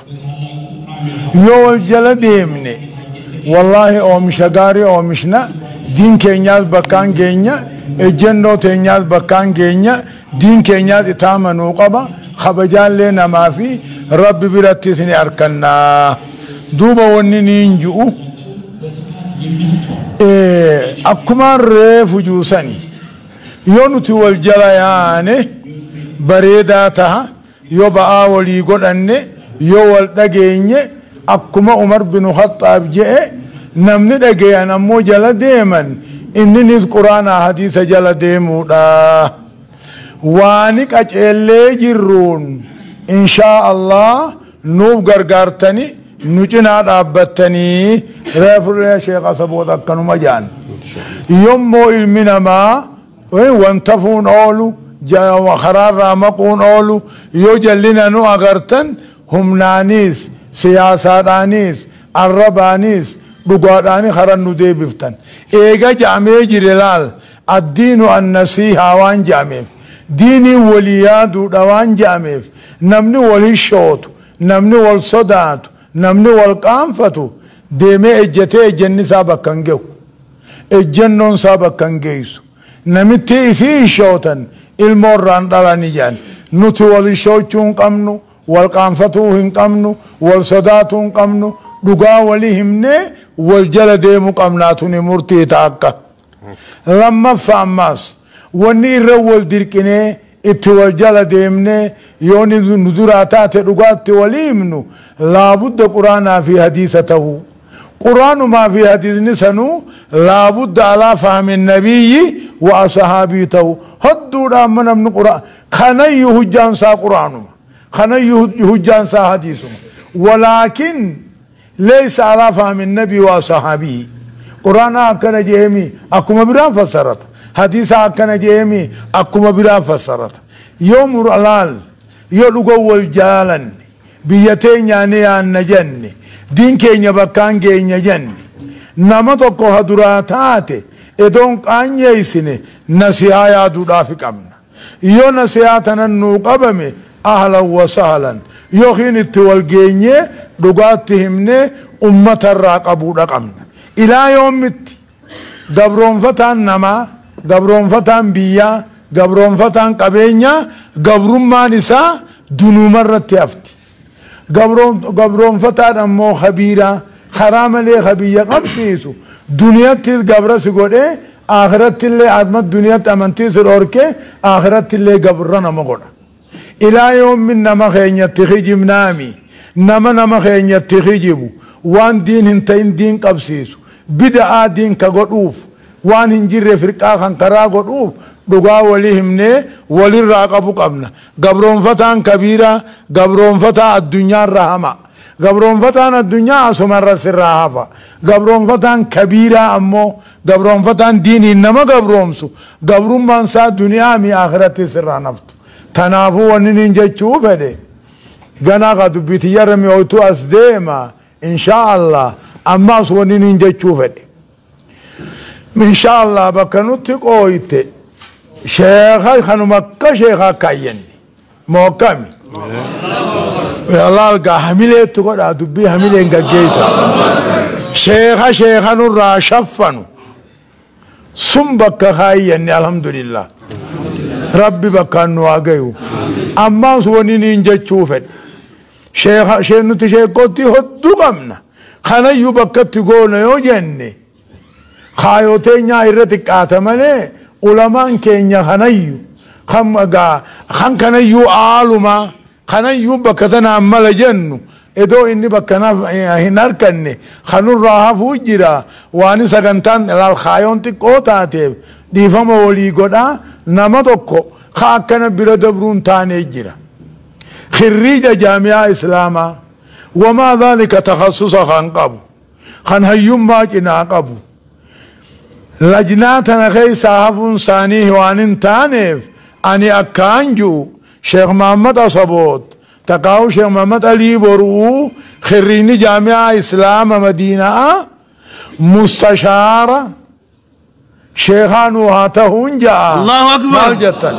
[SPEAKER 2] yoo jala deemne wallaahi oomisha gaarii oomishna, diin keenyaas bakkaan keenya, ejjennoo teenyaas bakkaan keenya, diin keenyaas itaama nuu qaba, kabajaallee namaa fi rabbi birattis ni arkannaa. Duuba wanni niin ji'u akkumaan reefu juusani yoo nuti wal jala yaane bareedaa taha, yoo ba'aa walii godhanne, yoo wal dhageenye akkuma Umar bin Khattaab je'e namni dhageeyan ammoo jala deeman inninis quraanaa hadiisa jala deemuudha. Waani qaceellee jirruun inshaa Allah nuuf gargaartani nu cinaa dhaabbattanii reefurree Sheekh Asaboot akkanuma jaan. Yommoo ilmi namaa wanta fuun oolu karaarraa maquun oolu yoo jallina nu agartan humnaaniis siyaasaadhaaniis arrabaaniis dhugaadhaani karan nu deebiftan. Eega ja'amee jire laal addiinu annasiihaa waan ja'ameef, diinii walii yaaduudha waan ja'ameef, namni wal hishootu, namni wal sodaatu, namni wal qaanfatu deemee ejjetee ejjenni isaa bakka hin ge'u, ejjennoon isaa bakka hin geessu. Namitti isii hishootan ilmoorraan dhalani jedhan. Nuti wal hishoochuu hin qabnu, wal qaanfatuu hin qabnu, wal sodaatuu hin qabnu, dhugaa walii himnee wal jala deemuu qabnaa. Tuni murtii taakka. Lammaffaa ammaas wanni irra wal dirqinee itti wal jala deemnee yoo nu duraa taate dhugaatti walii himnu laabudda quraanaa fi hadiisa ta'uu. Quraanumaa fi hadiisni sanuu laabudda alaa fahmi nabiyyi wa asahaabii ta'uu. Hodduudha amma namni quraan kanayyuu hujjaan isaa quraanuma, kanayyuu hujjaan isaa hadiisuma, walaakin laysa alaa fahmi nabii wa asahaabii. Quraana akkana jeemi akkuma biraan fassarata, hadiisa akkana jeemi akkuma biraan fassarata. Yoo muralaal yoo dhuga wal jaalanne biyya teenyaa ni yaanna jenne, diin keenya bakkaan geenya jenne, nama tokko haduraa taate edoon qaanyeessine nasihaa yaaduudhaaf qabna. Yoo nasihaa tanan nuu qabame ahlan wa sahlan, yookiin itti wal geenyee dhugaatti himnee ummatarraa qabuudha qabna. Ilaa yoomitti gabroonfataan namaa, gabroonfataan biyyaa, gabroonfataan qabeenyaa gabrummaan isaa dunuumarratti hafti. Gabroonfataan ammoo kabiiraa Karaa malee ka biyya qabsiisu duniyattis gabra si godhee, akhiratti illee, amma duniyatti amantii si dhorkee, akhiratti illee gabra nama godha. Ilaa yoomin nama keenyatti kijibnaami? Nama keenyatti kijibu, waan diin hin ta'in diin qabsiisu, bida'aa diin ka godhuuf, waan hin jirre firqaa kan karaa godhuuf, dhugaa walii himnee walirraa qabu qabna. Gabroonfataan kabiira gabroonfataa addunyaarra hama. Gabroonfataan addunyaa asumarra sirraa hafa. Gabroonfataan kabiiraa ammoo, gabroonfataan diiniin nama gabroomsu, gabrummaan isaa duniyaa mi akhiratti sirraa naftu. Tanaafuu wanni nin jechuu fedhe, ganaa ka dubbitiyyarra mi'ooytu as deema inshaa Allah. Ammaas wanni nin jechuu fedhe, inshaa Allah, bakka nutti qooyte sheekha kanuma akka sheekha kaayyanne mookkami laal gaa hamileetti godhaa, dubbii hamileen gaggeessa. Sheekha nurraa shaffanu sun bakka kaayyanne, alhamdulillah, Rabbi bakkaan nu haa gayu. Ammaas wani niin jechuu fedhe, sheekha shee nuti sheekootti hodduu qabna. Kanayyuu bakkatti goona yoo jenne kaayoo teenyaa irra xiqqaata malee, ulamaan keenya kanayyu kan gaa kan kanayyuu aaluma kanayyuu bakka tanaan mala jennu, idoo inni bakka hin harkanne kanurraa hafuu jira. Waan sagantaan laal kaayoon xiqqoo taateef dhiifama walii godhaa. Nama tokko ka akkana bira dabruun taanee jira, khirriija jaamiyaa islaamaa wamaa dhalika takhassusa kan qabu, kan hayyummaa cinaa qabu, lajnaa tana keessaa hafuun isaanii waan hin taaneef, ani akkaan jiru Sheekh Muhammad Asaboot taqaawu Sheekh Muhammad Alii Boruu, khirriini jaamiyaa islaama Madiinaa, mustashaara sheekhaa nuu haa tahuun ja'a.
[SPEAKER 5] Allahu Akbar.
[SPEAKER 2] Maal jettan?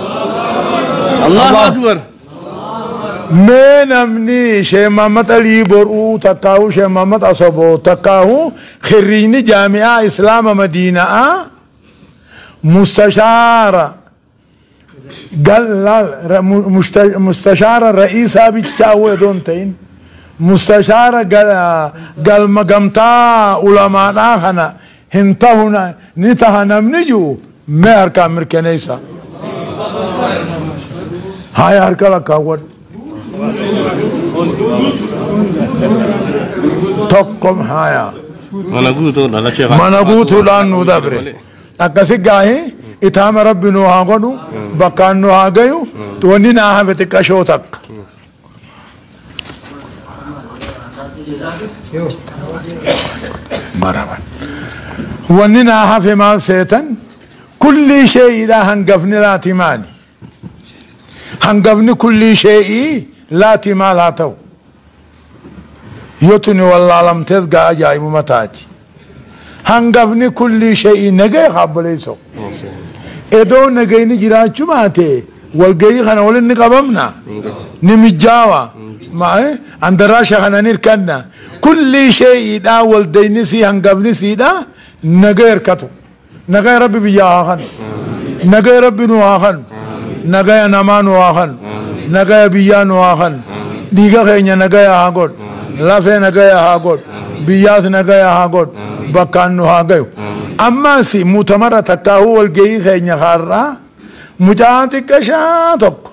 [SPEAKER 5] Allahu Akbar.
[SPEAKER 2] Mee namni Sheekh Muhammad Alii Boruu takkaahu Sheekh Muhammad Asaboot takkaahu khirriini jaamiyaa islaama Madiinaa mustashaara mustashaara ra'iisaa bichaa odoon ta'in, mustashaara galma gamtaa ulamaadhaa kana hin tahu, ni taha namni jiru, mee harkaan mirkaneessa. Haya, harka lakkaawwadhu. Tokko, haya.
[SPEAKER 5] Mana guutuudha la sheekha.
[SPEAKER 2] Mana guutuudhaan nu dabre. Akkasi gaahi itaama Rabbi nu haa godhu, bakkaan nu haa gayu. Wanni naa hafe xiqqashoo takka. Maraban. Wanni naa hafe maal seetan? Kullii shee'iidhaa hangafni laati maali? Hangafni kullii shee'ii laati maal haa ta'u? Yoo tuni wallaalamtees gaa ajaa'ibuma taati. Hangafni kullii shee'ii nagaya kaabboleessoo. Edoo nagayni jiraachuu baate walgayii kana waliin ni qabamna. Ni mijjaawa. Andaraasha kana ni hirkanna. Kullii shee'iidhaa waldayni sii hangafni siidhaa nagaya hirkatu. Nagaya Rabbi biyyaa haa kanu. Nagaya Rabbi nu haa kanu. Nagaya namaa nu haa kanu. Nagaya biyyaa nu haa kanu. Dhiiga keenya nagaya haa godhu. Lafee nagaya haa godhu. Biyyaas nagaya haa godhu. Bakkaan nu haa gayu. Ammaas mutamara takkaahuu walgayii keenya har'aa mucaa xiqqashaa tokko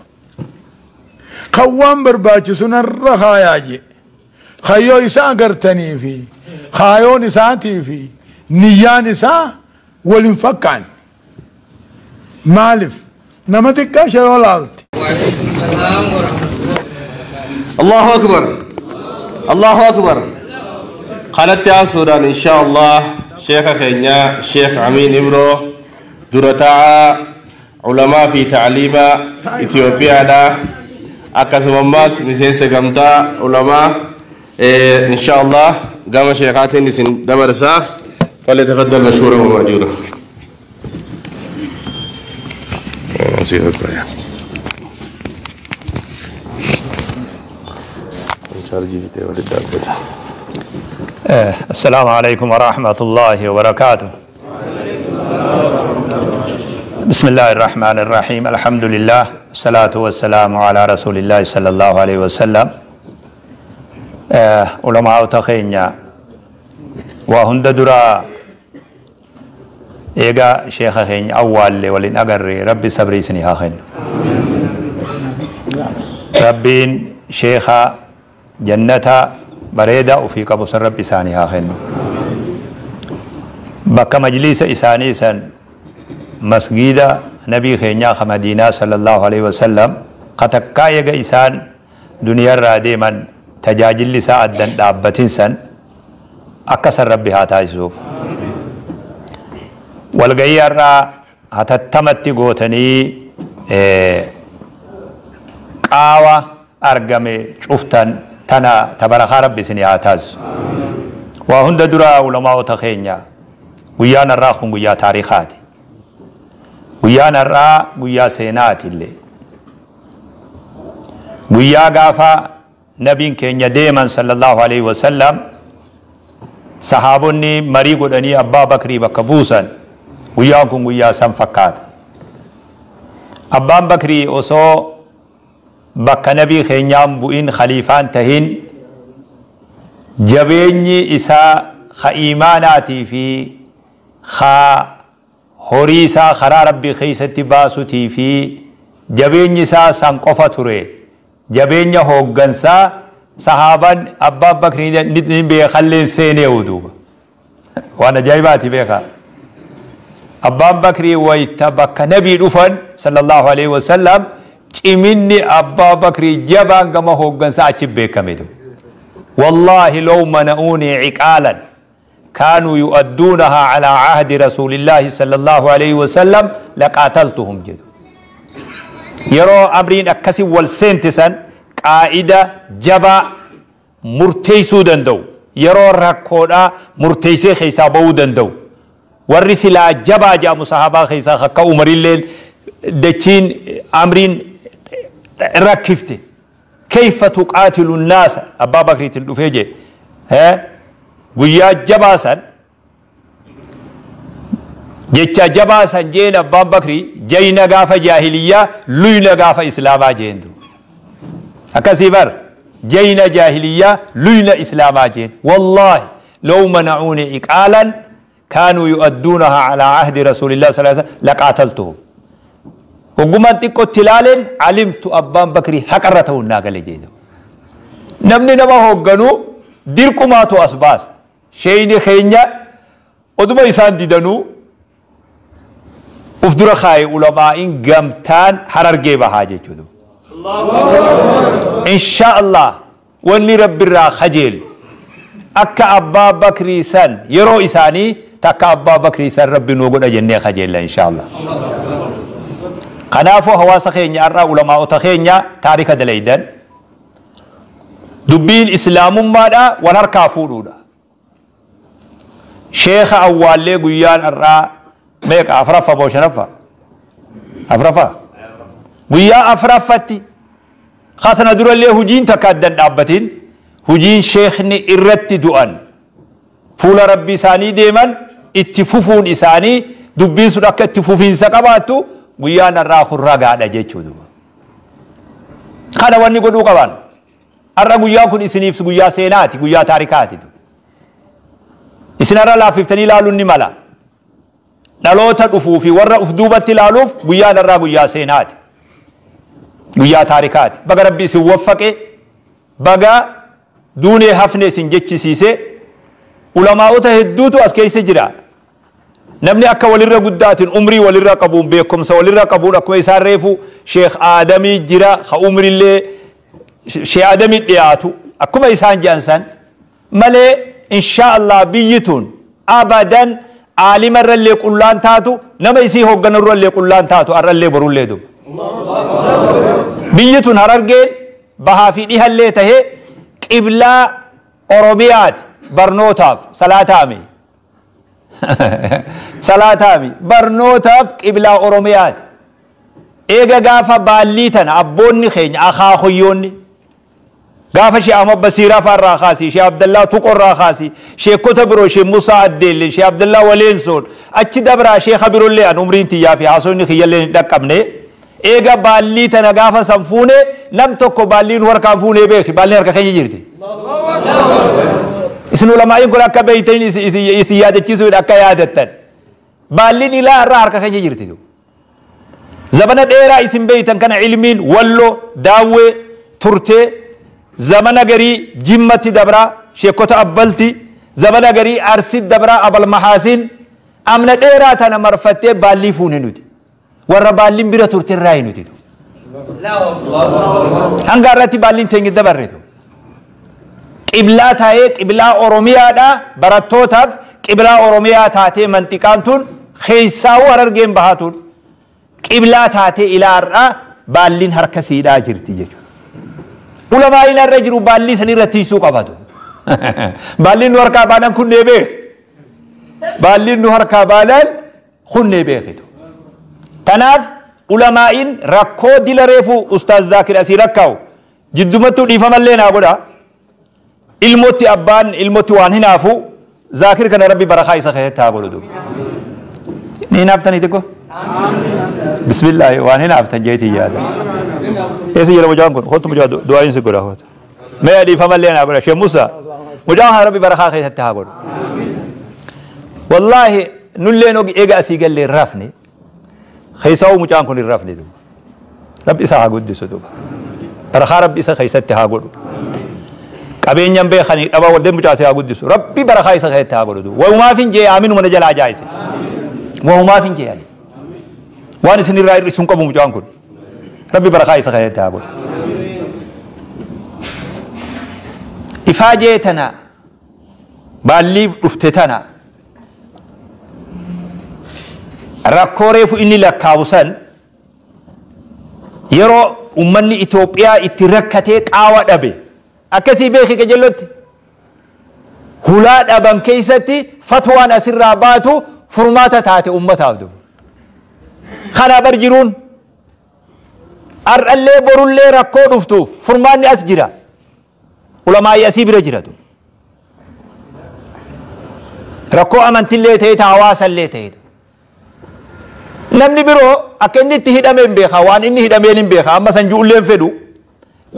[SPEAKER 2] kan waan barbaachisu narra kaayaa je, kayyoo isaa agartanii fi kaayoon isaatii fi niyyaan isaa wal hin fakkaanne. Maaliif nama xiqqasha yoo laalte
[SPEAKER 5] Allahu Akbar. Allahu Akbar. Kanatti aansuudhaan insha Allah sheeka keenya Sheekh Amiin Ibro, dura taa'aa ulamaa fi ta'liima Itoophiyaadha. Akkasuma ammaas miseensa gamtaa ulamaa, insha Allah gama sheekaatiin isin dabarsaa. فليتفضل مشكورا ومأجورا.
[SPEAKER 1] السلام عليكم ورحمة الله وبركاته. بسم الله الرحمن الرحيم، الحمد لله، الصلاة والسلام على رسول الله صلى الله عليه وسلم. علماء تخينيا Waa hunda dura eega sheekha keenya awwaalle waliin agarre, Rabbi sabrii isinii haa kennu. Rabbiin sheekha jannata bareedaa ofii qabu san Rabbi isaanii haa kennu. Bakka majliisa isaanii san masgiida nabii keenyaa ka Madiinaa sallallahu alaihi wasallam ka takkaa eega isaan duniyaarraa deeman tajaajilli isaa addan dhaabbatin san akka san Rabbi haa taasisuuf. Walgahii har'aa hatattamatti gootanii qaawa argame cuftan tana tabarakaa Rabbi isinii haa taasisu. Waa hunda dura ulamaa'ota keenya, guyyaan har'aa kun guyyaa taariikaati. Guyyaan har'aa guyyaa seenaati illee. Guyyaa gaafa nabiin keenya deeman sallallahu alaihi wasallam sahaabonni marii godhanii Abbaa Bakrii bakka buusan, guyyaan kun guyyaa san fakkaata. Abbaan Bakrii osoo bakka nabii keenyaan bu'in, khaliifaan tahin, jabeenyi isaa ka iimaanaatii fi ka horii isaa karaa Rabbii keessatti baasutii fi jabeenyi isaa san qofa ture. Jabeenya hooggansaa sahaaban Abbaan Bakrii ni beekalleen seenee duuba. Waan ajaa'ibaati beekaa. Abbaan Bakrii wayta bakka nabii dhufan sallallahu alaihi wasallam ciminni Abbaa Bakrii jabaan gama hooggansaa achi beekame. والله لو منعوني عقالا كانوا يؤدونها على عهد رسول الله صلى الله عليه وسلم لقاتلتهم جد. يرو أمرين أكسي والسنتسن قائدة جبا مرتيسو دندو، يرو ركودا مرتيسي خيسا بو دندو، والرسلا جبا جاء مصاحبا خيسا خكا عمر الليل دچين أمرين ركفته. كيف تقاتل الناس أبا بكر تلفيجي ها guyyaa jabaa san jecha jabaa san jeen Abbaan Bakrii jayna gaafa jaahiliyyaa, luyna gaafa islaamaa jeendu akkasii bar, jayna jaahiliyyaa, luyna islaamaa jeen. والله لو منعوني عقالا كانوا يؤدونها على عهد رسول الله صلى الله عليه وسلم لقاتلتهم. Hoggumaan xiqqootti ilaaleen alimtu Abbaan Bakrii haqarra ta'uun naa gale jeedu. Namni nama hoogganuu dirqumaatu as baasa. Sheeyni keenya oduma isaan didanuu uf dura kaaye ulamaa'iin gamtaan Harargee bahaa jechuudha. Insha Allah wanni Rabbirraa kajeelu akka Abbaa Bakrii san yeroo isaanii takka Abbaa Bakrii san Rabbi nuu godha jennee kajeella insha Allah. Kanaafuu hawaasa keenya har'aa, ulamaa'ota keenya, taarika dalaydan, dubbiin islaamummaadha wal harkaa fuudhuudha. Sheekha awwaallee guyyaan har'aa meeqa, afraffa moo shanaffa? Afraffa. Guyyaa afraffatti kasana durallee hujiin takka addan dhaabbatin, hujiin sheekni irratti du'an, fuula Rabbi isaanii deeman, itti fufuun isaanii, dubbiin sun akka itti fufiinsa qabaattu guyyaan har'aa kun ragaadha jechuudha. Kana wanni godhuu qaban. Har'a guyyaan kun isiniif guyyaa seenaati, guyyaa taarikaati. Isin har'a laaffiftanii ilaaluun ni mala. Dhaloota dhufuu fi warra uf duubatti ilaaluuf guyyaan har'aa guyyaa seenaati. Guyyaa taarikaati. Baga Rabbi isin waffaqe, baga duunee hafne isin jechisiise, ulamaa'ota hedduutu as keessa jira. Namni akka walirra guddaatiin, umrii walirra qabuun, beekumsa walirra qabuun, akkuma isaan reefu Sheekh Aadamii jira, ka umrillee Sheekh Aadamii dhiyaatu akkuma isaan jedhan san malee, insha Allah biyyi tun abadan aalima irrallee qullaan taatu, nama isii hoogganarrallee qullaan taatu, har'allee borullee duba. Biyyi tun Harargeen bahaa fi dhihallee tahee qiblaa Oromiyaati barnootaaf, salaataami. Salaataami barnootaaf qiblaa Oromiyaati. Eega gaafa baallii tana abboonni keenya akaakuyyoonni gaafa Shee Ahmad Basiiraa fa'arraa kaasii, Shee Abdallaa Tuqorraa kaasii, sheekota biroo, Shee Musaa Addeellee, Shee Abdallaa Waleensoon, achi dabraa sheeka biroollee an umriin tiyyaa fi haasofni kiyyallee hin dhaqqabne. Eega baallii tana gaafa san fuune, nam tokko baalliin harkaan fuunee beeki, baalliin harka keenya jirti. Isin ulamaa'iin kun akka beeytaniin isin yaadachiisuudha akka yaadattan. Baalliin ilaa irraa harka keenya jirti. Zabana dheeraa isin beeytan kana ilmiin Walloo Daawwee turtee, zamana garii Jimmatti dabraa sheekota Abbalti, zamana garii Arsi dabraa Abal Mahaasin. Amna dheeraa tana marfattee baallii fuune nuti. Warra baalliin bira turte irraa nuti. Hanga irratti baalliin teenya dabarretu. Qiblaa taa'ee qiblaa Oromiyaadha barattootaaf, qiblaa Oromiyaa taatee manxiqaan tun keessaawuu Harargeen bahaa tun qiblaa taatee ilaa har'aa baalliin harka siidhaa jirti jechuudha. Ulamaa'iin har'a jiru baallii san irra tiisuu qabatu. Baalliin nu harkaa baanaan kunnee beek. Baalliin nu harkaa baanaan kunnee beekitu. Tanaaf ulamaa'iin rakkoo dila reefu Ustaaz Zaakir asii rakkaa'u jiddumattuu dhiifamallee naa godha. Ilmotti abbaan ilmotti waan hinaafu, Zaakir kana Rabbi barakaa isa keessatti haa godhu. Ni hinaaftanii xiqqoo? Bismillaahi, waan hinaaftan jeetii yaada. Eessa jira mucaan kun? Kottu mucaa, du'aayin si godha kottu. Mee dhiifamallee naa godha. Sheekh Musa, mucaan kana Rabbi barakaa keessatti haa godhu. Wallaahi nulleen eega asii gallee hin rafne. Keessaa'uu mucaan kun hin rafne duuba. Rabbi isa haa guddisu duuba. Barakaa Rabbi isa keessatti haa godhu. Qabeenyaan beekanii dhabaa waldeen mucaa haa guddisu. Rabbi barakaa isa keessatti haa godhu duuba. Wahumaaf hin jee aaminuma na jalaa jaayise. Wahumaaf hin jee ani. Waan isin irraa hir'isu hin qabu mucaan kun. Rabbi barakaa isa keessatti haa godhu. Ifaajee tana baalliif dhufte tana rakkoo reefu inni lakkaa'u san yeroo ummanni Itoophiyaa itti rakkatee qaawa dhabe akkasii beeki qajeellotti hulaa dhaban keessatti fatwaan asirraa baatu furmaata taate ummataaf dubu. Kana bar jiruun har'allee borullee rakkoo dhuftuuf furmaanni as jira. Ulamaa'ii asii bira jiratu. Rakkoo amantillee ta'e, hawaasallee ta'e. Namni biroo akka inni itti hidhame hin beeka, waan inni hidhameen hin beeka, amma san ju'ullee hin fedhu.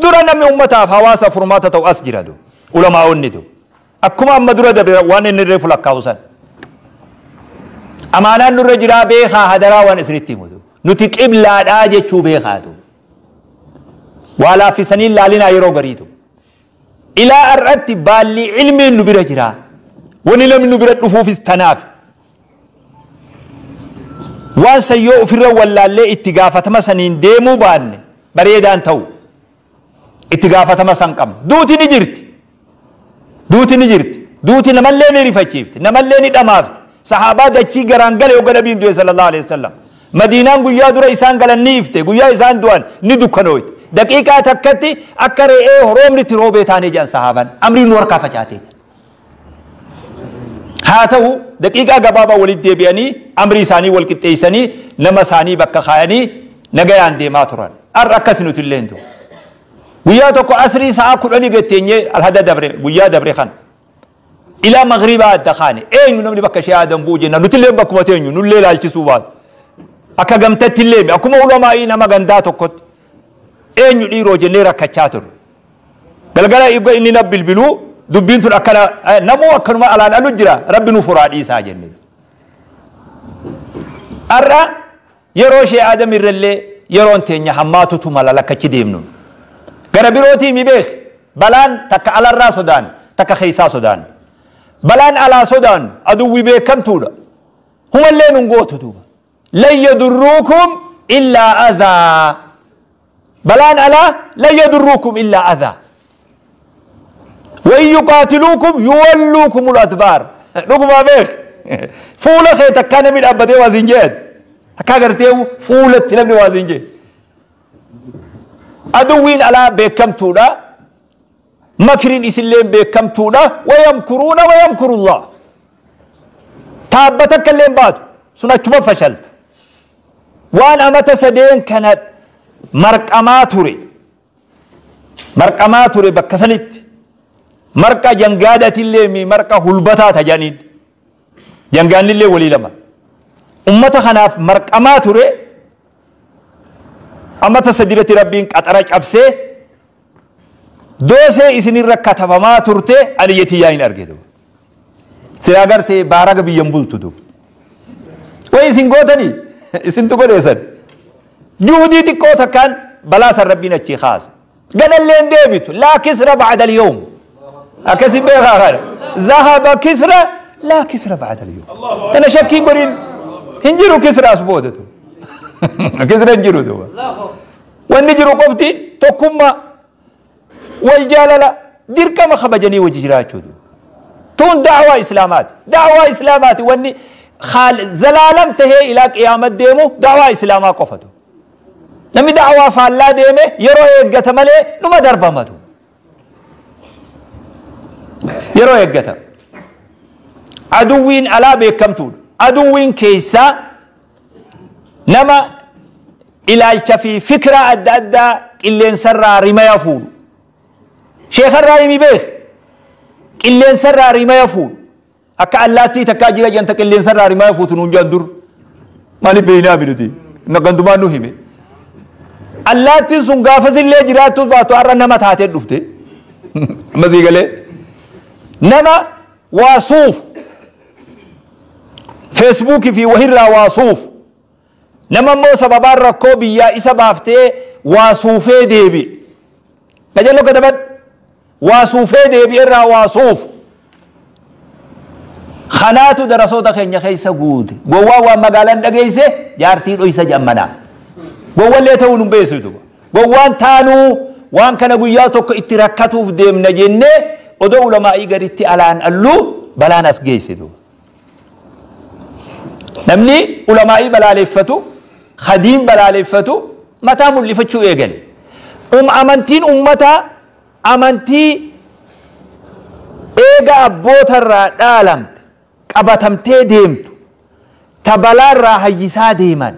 [SPEAKER 1] Dura namni ummataaf hawaasa furmaata ta'u as jira. Ulamaa'onni tu. Akkuma amma dura dabre waan inni reefu lakkaa'u san. Amaanaan nurra jiraa beekaa, hadaraa waan isinitti himutu. Nuti qiblaadhaa jechuu beekaatu. Waa laaffisanii laalinaa yeroo gariitu. Ilaa har'atti baalli ilmiin nu bira jira. Wani namni nu bira dhufuufis tanaaf. Waan san yoo ofirra wallaallee itti gaafatama saniin deemuu baanne bareedaan ta'u. Itti gaafatama san qabna. Duuti ni jirti. Duuti ni jirti. Duuti namallee ni rifachiifti. Namallee ni dhamaafti. Sahaabaa dachii garaan gale hogga nabiin du'e sallallahu alaihi wasallam. Madiinaan guyyaa dura isaan galan ni ifte. Guyyaa isaan du'an ni dukkanooyte. Daqiiqaa takkatti akka re'ee roobni itti roobee taanee jedhan sahaaban. Amriin nu harkaa facaatee. Haa ta'u daqiiqaa gabaabaa walitti deebi'anii amrii isaanii wal qixxeessanii nama isaanii bakka kaayanii nagayaan deemaa turan. Har'a akkas nuti illee hin. Guyyaa tokko asrii sa'a 10 gatteenyee alhada dabre, guyyaa dabre kana. Ilaa maghribaa adda kaane eenyu namni bakka ishee aadan bu'u jenna, nuti illee bakkuma teenyu nullee ilaalchisuu baatu. Akka gamtatti illee akkuma ulamaa'ii nama gandaa tokkotti eenyu dhiiroo jennee rakkachaa turre. Galgala inni na bilbiluu dubbiin tun akkana namuu akkanuma alaan alu jira, Rabbi nu furaa dhiisaa jenne. Har'a yeroo ishee aadam irrallee yeroon teenya hammaatutu mala lakkachi deemnu. Gara birootii mi beek, balaan takka alarraa sodaan, takka keessaa sodaan. Balaan alaa sodaan aduwwi beekamtuudha. Humallee nun gootu duuba. Lan yadurruukum illaa adhaa. Balaan alaa lan yadurruukum illaa adhaa. وإن يقاتلوكم يولوكم الأدبار. Dhuguma beek. Fuula kee takkaa namni dhaabbatee waa siin jedhan. Akka agartee fuulatti namni waa siin jedhe. Aduwwiin alaa beekamtuudha. Makriin isillee beekamtuudha. ويمكرون ويمكر الله. Taabbata akka illee baatu sun achuma fashalta. Waan amata sadeen kana marqamaa ture. Marqamaa ture bakka sanitti. Marqa jangaadatillee mi marqa hulbataa tajaniin. Jangaannillee walii lama. Ummata kanaaf marqamaa ture. Amata sadirratti Rabbiin qaxara cabsee Doosee isinirra katabamaa turte aliyyeetiyyaa hin argitu. Silaa gartee baaraga biyyan bultu duuba. Wayi isin gootanii isintu godheessan. Juhudii xiqqoo takkaan balaa san rabbiin achii kaasa. Ganallee hin deebitu. Laa kisra ba'da al-yawm. Akkasi beekaa kana. Zahaba kisra laa kisra ba'da al-yawm. Tana shakkii godhin hin jiru kisra as boodatu. Kisra hin jiru duuba. Wanni jiru qofti tokkummaa wal jaalala dirqama kabajanii wajji jiraachuu duuba. Tun da'waa islaamaati. Da'waa islaamaati wanni zalaalam tahee ilaa qiyaamat deemu da'waa islaamaa qofatu. Namni da'waa faallaa deeme yeroo eeggata malee numa darbamatu. Yeroo eeggata. Aduwwiin alaa beekamtuudha. Aduwwiin keessaa nama ilaalcha fi fikira adda addaa qilleensarraa rimaya fuudhu. Sheekarraa himi beek. Qilleensarraa rimaya fuudhu. Akka allaattii takkaa jira janta qilleensarraa rimaya fuutu nuun jedhan dur. Maaliif beeynaa binuti? Gandumaan nu hime. Allaattiin sun gaafasillee jiraattu baatu har'a nama taatee dhufte. Amma sii galee. Nama waa suuf. Feesbuukii fi wahirraa waa suuf. Nama immoo sababaan rakkoo biyyaa isa baaftee waa suufee deebi'e. Qajeeloo kataban waa suufee deebi'e irraa waa suuf. Kanaatu darasoota keenya keessa guute. Gowwaa waan magaalaan dhageesse jaartii dhoysa jammanaa. Gowwallee ta'uu nun beessitu. Gowwaan taanuu waan kana guyyaa tokko itti rakkatuuf deemna jennee odoo ulamaa'ii gaditti alaan alluu balaan as geessitu. Namni ulamaa'ii balaaleffatu, hadiin balaaleffatu mataa mul'ifachuu eegale. Amantiin ummataa amantii eega abbootarraa dhaalamte qabatamtee deemtu ta balaarraa hayyisaa deeman.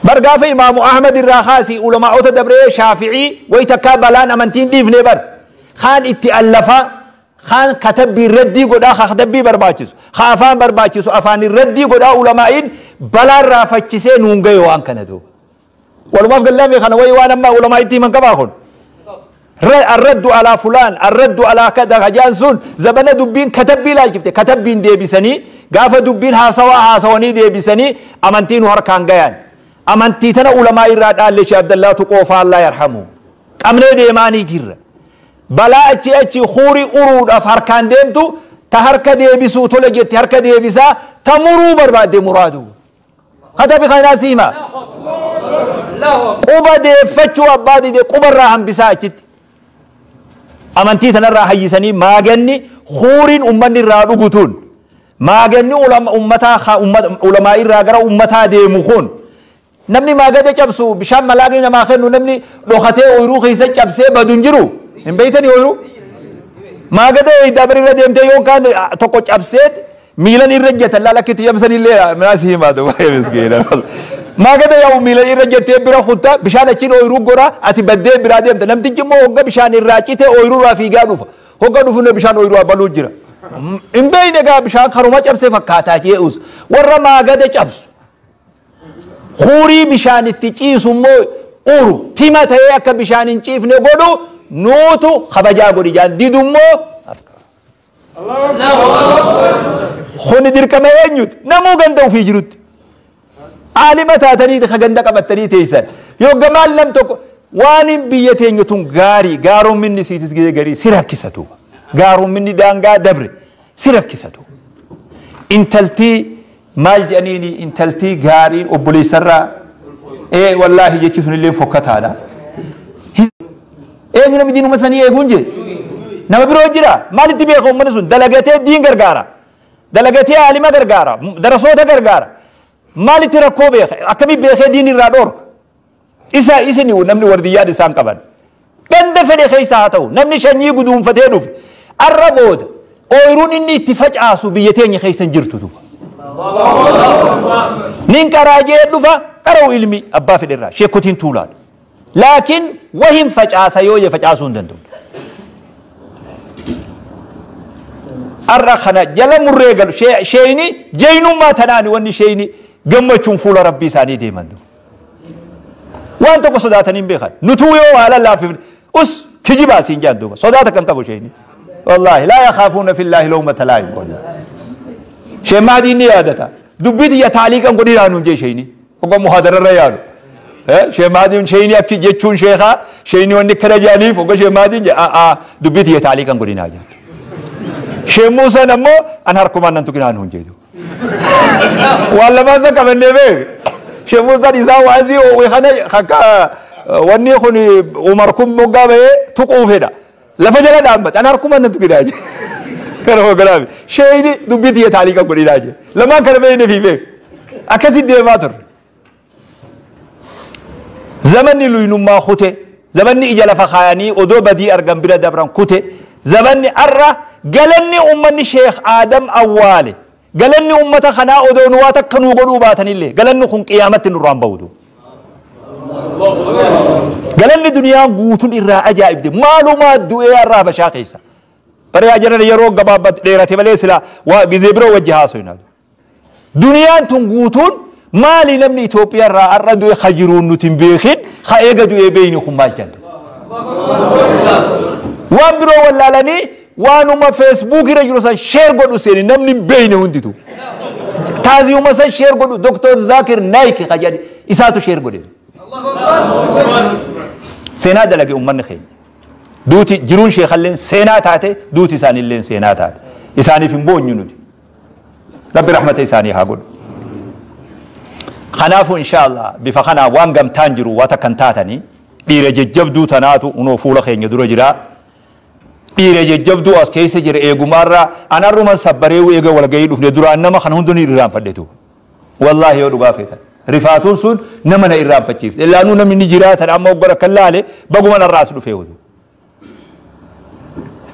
[SPEAKER 1] Bar gaafa Imaamu Ahmad irraa kaasii ulamaa'ota dabree Shaafi'ii wayi takkaa balaan amantiin dhiifne bar. Kaan itti allafaa kaan katabbii raddii godhaa haa katabbii barbaachisu haa afaan barbaachisu afaan raddii godhaa ulamaa'iin balaarraa fachisee nuun gahe waan kana duuba. Walumaaf gallaame kana wayi waan amma ulamaa itti himan qabaa kun. الرد على فلان الرد على كذا هجان سون زبنا دبين كتبي لا شفته كتبين ديبسني غافة دبين هاسوا هاسوني ديبسني أمنتين هركان جيان أمنتي تنا علماء الراد قال ليش عبد الله تقوف الله يرحمه أمني ديماني جرا بلا أتي أتي خوري أرود أفركان ديمتو تهرك ديبسو تلجت تهرك ديبسا تمرو برباد مرادو هذا بخير سيما قبا دي فتشو أبادي دي قبا راهم بساكت amantii tanarraa hayyisanii maaganni huuriin ummanni irraa dhugu tun maaganni ummataa ulamaa irraa gara ummataa deemu kun namni maagada cabsu bishaan malaaqni namaa kennu namni dhokatee ooyiruu keessa cabsee badu hin jiru hin beeytanii ooyiruu maagada eeydaa irra deemtee yookaan tokko cabseet miilan irra jetta laala akkitti cabsanillee naasii himaatu baay'ee miskiina. Maagada yaa'u miila irra jettee bira kutta bishaan achiin ooyiruu gora ati baddee biraa deemta namtichi immoo hogga bishaan irraa cite ooyiruu irraa fiigaa dhufa hogga dhufu bishaan ooyiruu baluu jira. Hin beeyne egaa bishaan karuma cabsee fakkaataa jee'us warra maagada cabsu huurii bishaan itti ciisu immoo uru tima ta'ee akka bishaan hin ciifne godhu nuutu kabajaa godhi jaan didu immoo. Kuni dirqama eenyuti namuu ganda ofii jirutti. Aalima taatanii ka ganda qabattanii teessan yoo gamaal nam tokko waan biyya teenya tun gaarii gaaromminni siitis gahee garii si rakkisatu gaaromminni daangaa dabre si rakkisatu. Intaltii maal jedhaniini intaltii gaariin obboleessarraa ee wallaahi jechi sun illee fokkataadha. Eenyu namni diinuma sanii eeguun jee nama biroo jira maalitti beeka uummanni sun dalagatee diin gargaara dalagatee aalima gargaara darasoota gargaara. Maalitti rakkoo beeka akkamii beekee diin irraa dhoorka isa isin namni wardiyyaan isaan qaban ganda fedhe keessa haa ta'u namni shanyii guduunfatee dhufe arra booda ooyiruun inni itti facaasu biyya teenya keessa hin jirtu duuba. Nin qaraajee dhufa qara'u ilmi abbaa fedhe irraa sheekotiin tuulaadha. Laakiin wahin facaasa yoo je facaasuu hin danda'u. Arra kana jala murree galu sheeyni jeynummaa tanaani wanni sheeyni gammachuun fuula rabbii isaanii deeman. Waan tokko sodaatanii hin beekan. Nutuu yoo waa lallaaffifne Us kijibaa siin jaan duuba sodaata kan qabu sheeyni. Wallaahi laa yakhaafuuna fillaahi lawmata laa'im wallahi. Sheekh Mahdiin ni yaadata. Dubbii tiyya taaliiqan godhinaa nuun jee sheeyni. Hogga muhaadararra yaadu. Sheekh Mahdiin sheeyni akki jechuun sheekaa sheeyni wanni akkana jaaniif hogga Sheekh Mahdiin jee dubbii tiyya taaliiqan godhinaa jaan. Sheekh Muusaan ammoo an harkumaan nan tuqinaa nuun jeetu. Waan lamaan san qabannee beek. Sheekh Muusaan isaa waazii oowwe kana akka wanni kun Umar kun moggaa bahee tuquu fedha. Lafa jala dhaabbate an harkumaan nan tuqinaa jee. Kana hogganaaf sheeyni dubbii tiyya taaliiqan godhinaa jee. Lamaan kana beekne fi beek. Akkasitti deemaa turre. Zamanni luynummaa kute, zamanni ija lafa kaayanii odoo badii argan bira dabran kute, zamanni arra galanni ummanni Sheekh Aadam awwaale, galanni ummata kanaa odoo nu waa takka nuu godhuu baatanillee galanni kun qiyaamatti nurraan ba'utu. Galanni duniyaan guutuun irraa ajaa'ibde maalumaa du'ee har'a Habashaa keessa. Bariyaa jiran yeroo gabaabatti dheerate malee sila waa gizee biroo wajji haasofna. Duniyaan tun guutuun maali namni Itoophiyaa irraa har'a du'e ka jiruun nuti hin beekin ka eega du'ee beeyni kun maal jedhu. Waan biroo wallaalanii waanuma feesbuuk irra jiru san sheer godhu seeni namni hin beeyne hunditu. Taaziyuma san sheer godhu Doktor Zaakir Naayik ka jedhe isaatu sheer godhe. Seenaa dalage uummanni keenya. Duuti jiruun sheekalleen seenaa taate duuti isaaniilleen seenaa taate. Isaaniif hin boonyu nuti. Rabbi rahmata isaanii haa godhu. Kanaafuu inshaallah bifa kanaa waan gamtaan jiru waa takkan taatanii dhiira jajjabduu tanaatu unoo fuula keenya dura jira. Dhiira jajjabduu as keessa jira eegumaarraa anarruman sabbareewu eega walgahii dhufne duraan nama kana hundi ni irraanfadhetu. Wallaahi yoo dhugaa feetan. Rifaatuun sun nama na irraanfachiifte. Illaanuu namni ni jiraatan amma oggora kan laale baguma narraas dhufee odu.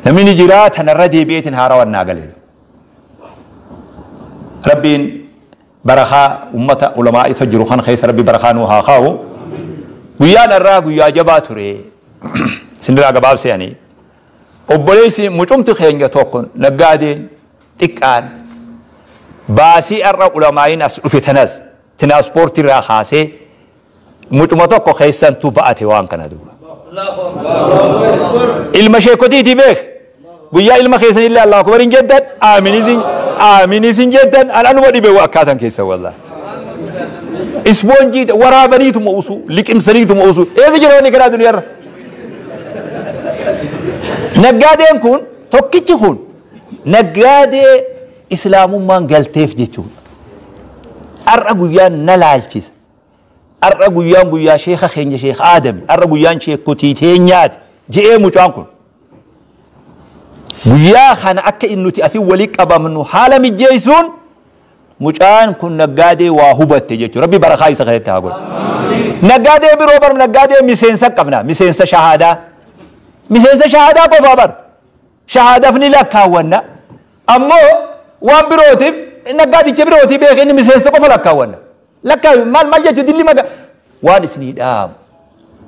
[SPEAKER 1] Namni ni jiraatan irra deebi'eetiin haarawwan naa galee. Rabbiin barakaa ummata ulamaa isa jiru kan keessa Rabbi barakaa nuu haa kaa'u. Guyyaan irraa guyyaa jabaa ture. Sindiraa gabaabseeni. Obboleessi mucumti keenya tokko naggaadeen xiqqaan baasii irra ulamaa'iin as dhufe tanas tiraanspoortii irraa kaasee mucuma tokko keessantu ba'ate waan kana duuba. Ilma sheekotiiti beek. Guyyaa ilma keessanillee Allahu akbar hin jettan aaminis hin jettan an anuma dhibe akkaatan keessa wallahi. Ispoonjii waraabaniituma usuu liqimsaniituma usuu eessa jira wanni karaa duniyaarra. Naggaadeen kun tokkichi kun naggaadee islaamummaan galteef jechuudha. Har'a guyyaan na laalchisa. Har'a guyyaan guyyaa sheeka keenya Sheekh Aadami. Har'a guyyaan sheekotii teenyaati je'ee mucaan kun. Guyyaa kana akka inni nuti asii walii qabamnu haala mijeessuun mucaan kun naggaadee waa hubatte jechuudha. Rabbi barakaa isa kanatti haa godhu. Naggaadee biroo bar naggaadee miseensa qabna. Miseensa shahaadaa. Miseensa shahaadaa qofaa bar. Shahaadaaf ni lakkaawwanna. Ammoo waan birootiif naggaadicha birootii beekee inni miseensa qofa lakkaawwanna. Lakkaawi maal maal jechuun dilli maga waan isinii dhaamu.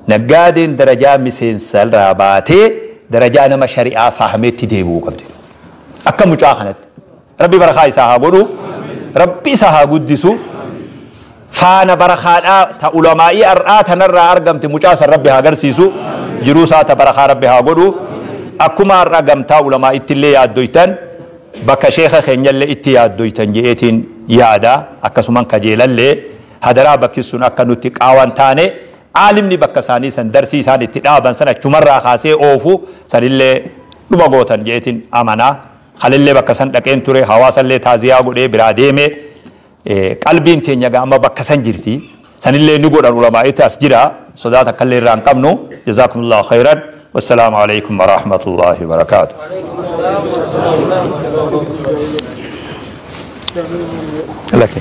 [SPEAKER 1] Naggaadeen darajaa miseensa irraa baatee darajaa nama shari'aa fahameetti deebi'uu qabdi. Akka mucaa kanatti. Rabbi barakaa isaa haa godhu. Rabbi isa haa guddisu. Faana barakaadhaa ta ulamaa'ii har'aa tanarraa argamte mucaa san Rabbi haa agarsiisu. Jiruu isaa ta barakaa Rabbi haa godhu. Akkuma har'a gamtaa ulamaa'itti illee yaaddoytan bakka sheeka keenyallee itti yaaddoytan je'eetiin yaada akkasuman kajeelallee hadaraa bakki sun akka nutti qaawan taane aalimni bakka isaanii san darsii isaan itti dhaaban san achumarraa kaasee oofu sanillee dhuma gootan je'eetiin amanaa. Kalillee bakka san dhaqeen ture hawaasallee taaziyaa godhee biraa deeme qalbiin teenya amma bakka san jirti sanillee ni godhan ulamaa'itti as jira sodaata akkallee irraa hin qabnu. Jazaakumullahu khayran. Wassalaamu alaikum warahmatullahi wabarakaatuh. لك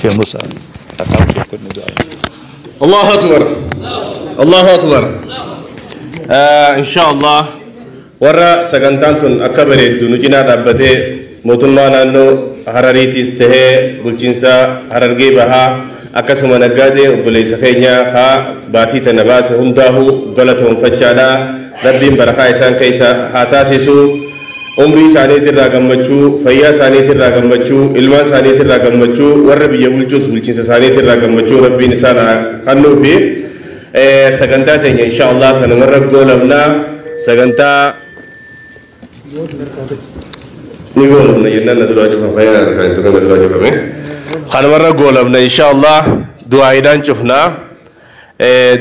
[SPEAKER 1] شيخ موسى.
[SPEAKER 5] الله أكبر الله أكبر. إن شاء الله ورا سكنتان أكبر الدنيا ربته موتنا نانو هراريتي استه بلچنسا هررگي بها akkasuma naggaadee obboleessa keenya haa baasii tana baase hundaa'uu galatoonfachaadha. Rabbiin barakaa isaan keessa haa taasisu. Umrii isaaniitirraa gammachuu, fayyaa isaaniitirraa gammachuu, ilmaan isaaniitirraa gammachuu, warra biyya bulchuus bulchiinsa isaaniitirraa gammachuu Rabbiin isaan haa kennuufi. Sagantaa teenya insha Allah tanumarra goolabnaa. Sagantaa ni goolabna jennaan na duraa cufame, kan kan na duraa cufame. Kanumarra goolabna insha Allah, du'aayiidhaan cufnaa.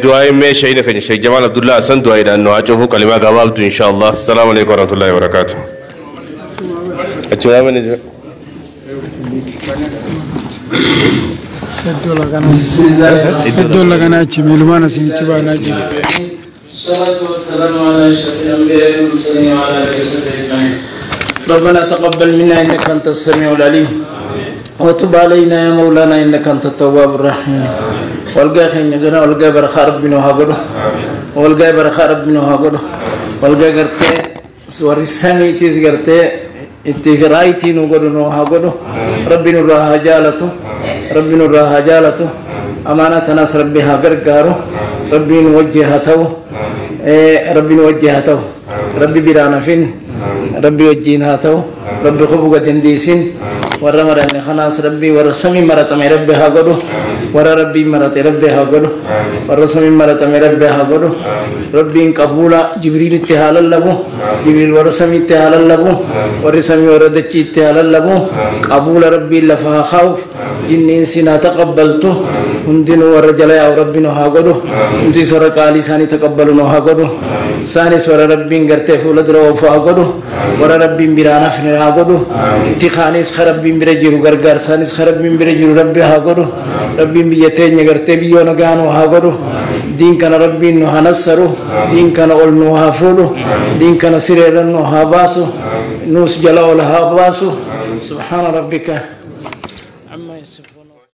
[SPEAKER 5] Du'aayin mee shayina keenya Sheekh Jamaal Abdullah Hassan du'aayiidhaan nu haa cufu, kalimaa gabaabdu insha Allah. Assalaamu alaikum warahmatullahi wabarakaatuh. Achuma mani.
[SPEAKER 2] Iddoo laganaa achi miilumaan asinichi baanaa jiru.
[SPEAKER 7] الصلاة والسلام على أشرف الأنبياء والمرسلين وعلى آله وصحبه أجمعين. ربنا تقبل منا إنك أنت السميع العليم وتب علينا يا مولانا إنك أنت التواب الرحيم. والقى خير والقى برخاء ربنا وهاجره، والقى برخاء ربنا وهاجره، والقى قرتي سور السمي تزقرتي اتفرايتي نقول وهاجره. ربنا راها جالته، ربنا راها جالته، أمانة ناس ربها قرقاره، ربي نوجهته، ربي نوجهته، ربي برانا فين، ربي وجيناته، ربي خبوك تنديسين ورا مرة خلاص ربي ورا سمي مرة تمي ربي هاجره، ورا ربي مرة ربي هاجره، ورا سمي مرة تمي ربي هاجره. ربي إن قبولا جبريل اتهال اللبو، جبريل ورا سمي اتهال اللبو، ورا سمي ورا دتشي اتهال اللبو. قبول ربي لفها خوف جنين سنا تقبلته هندين ورا جلايا ربي نهاجره، انتي سورة قالي ساني تقبلوا نهاجره، ساني سورة ربي قرتي فولد رو فاجره، ورا ربي برانا في نهاجره، انتي خانيس خرب برجيرو غرغر سانيس خرب برجيرو ربي هاجره، ربي بيتين قرتي بيون غانو هاجره. دين كان ربي نهنسره، دين كان قل نهافوله، دين كان سرير نهاباسو، نوس جلاو لهاباسو. سبحان ربك.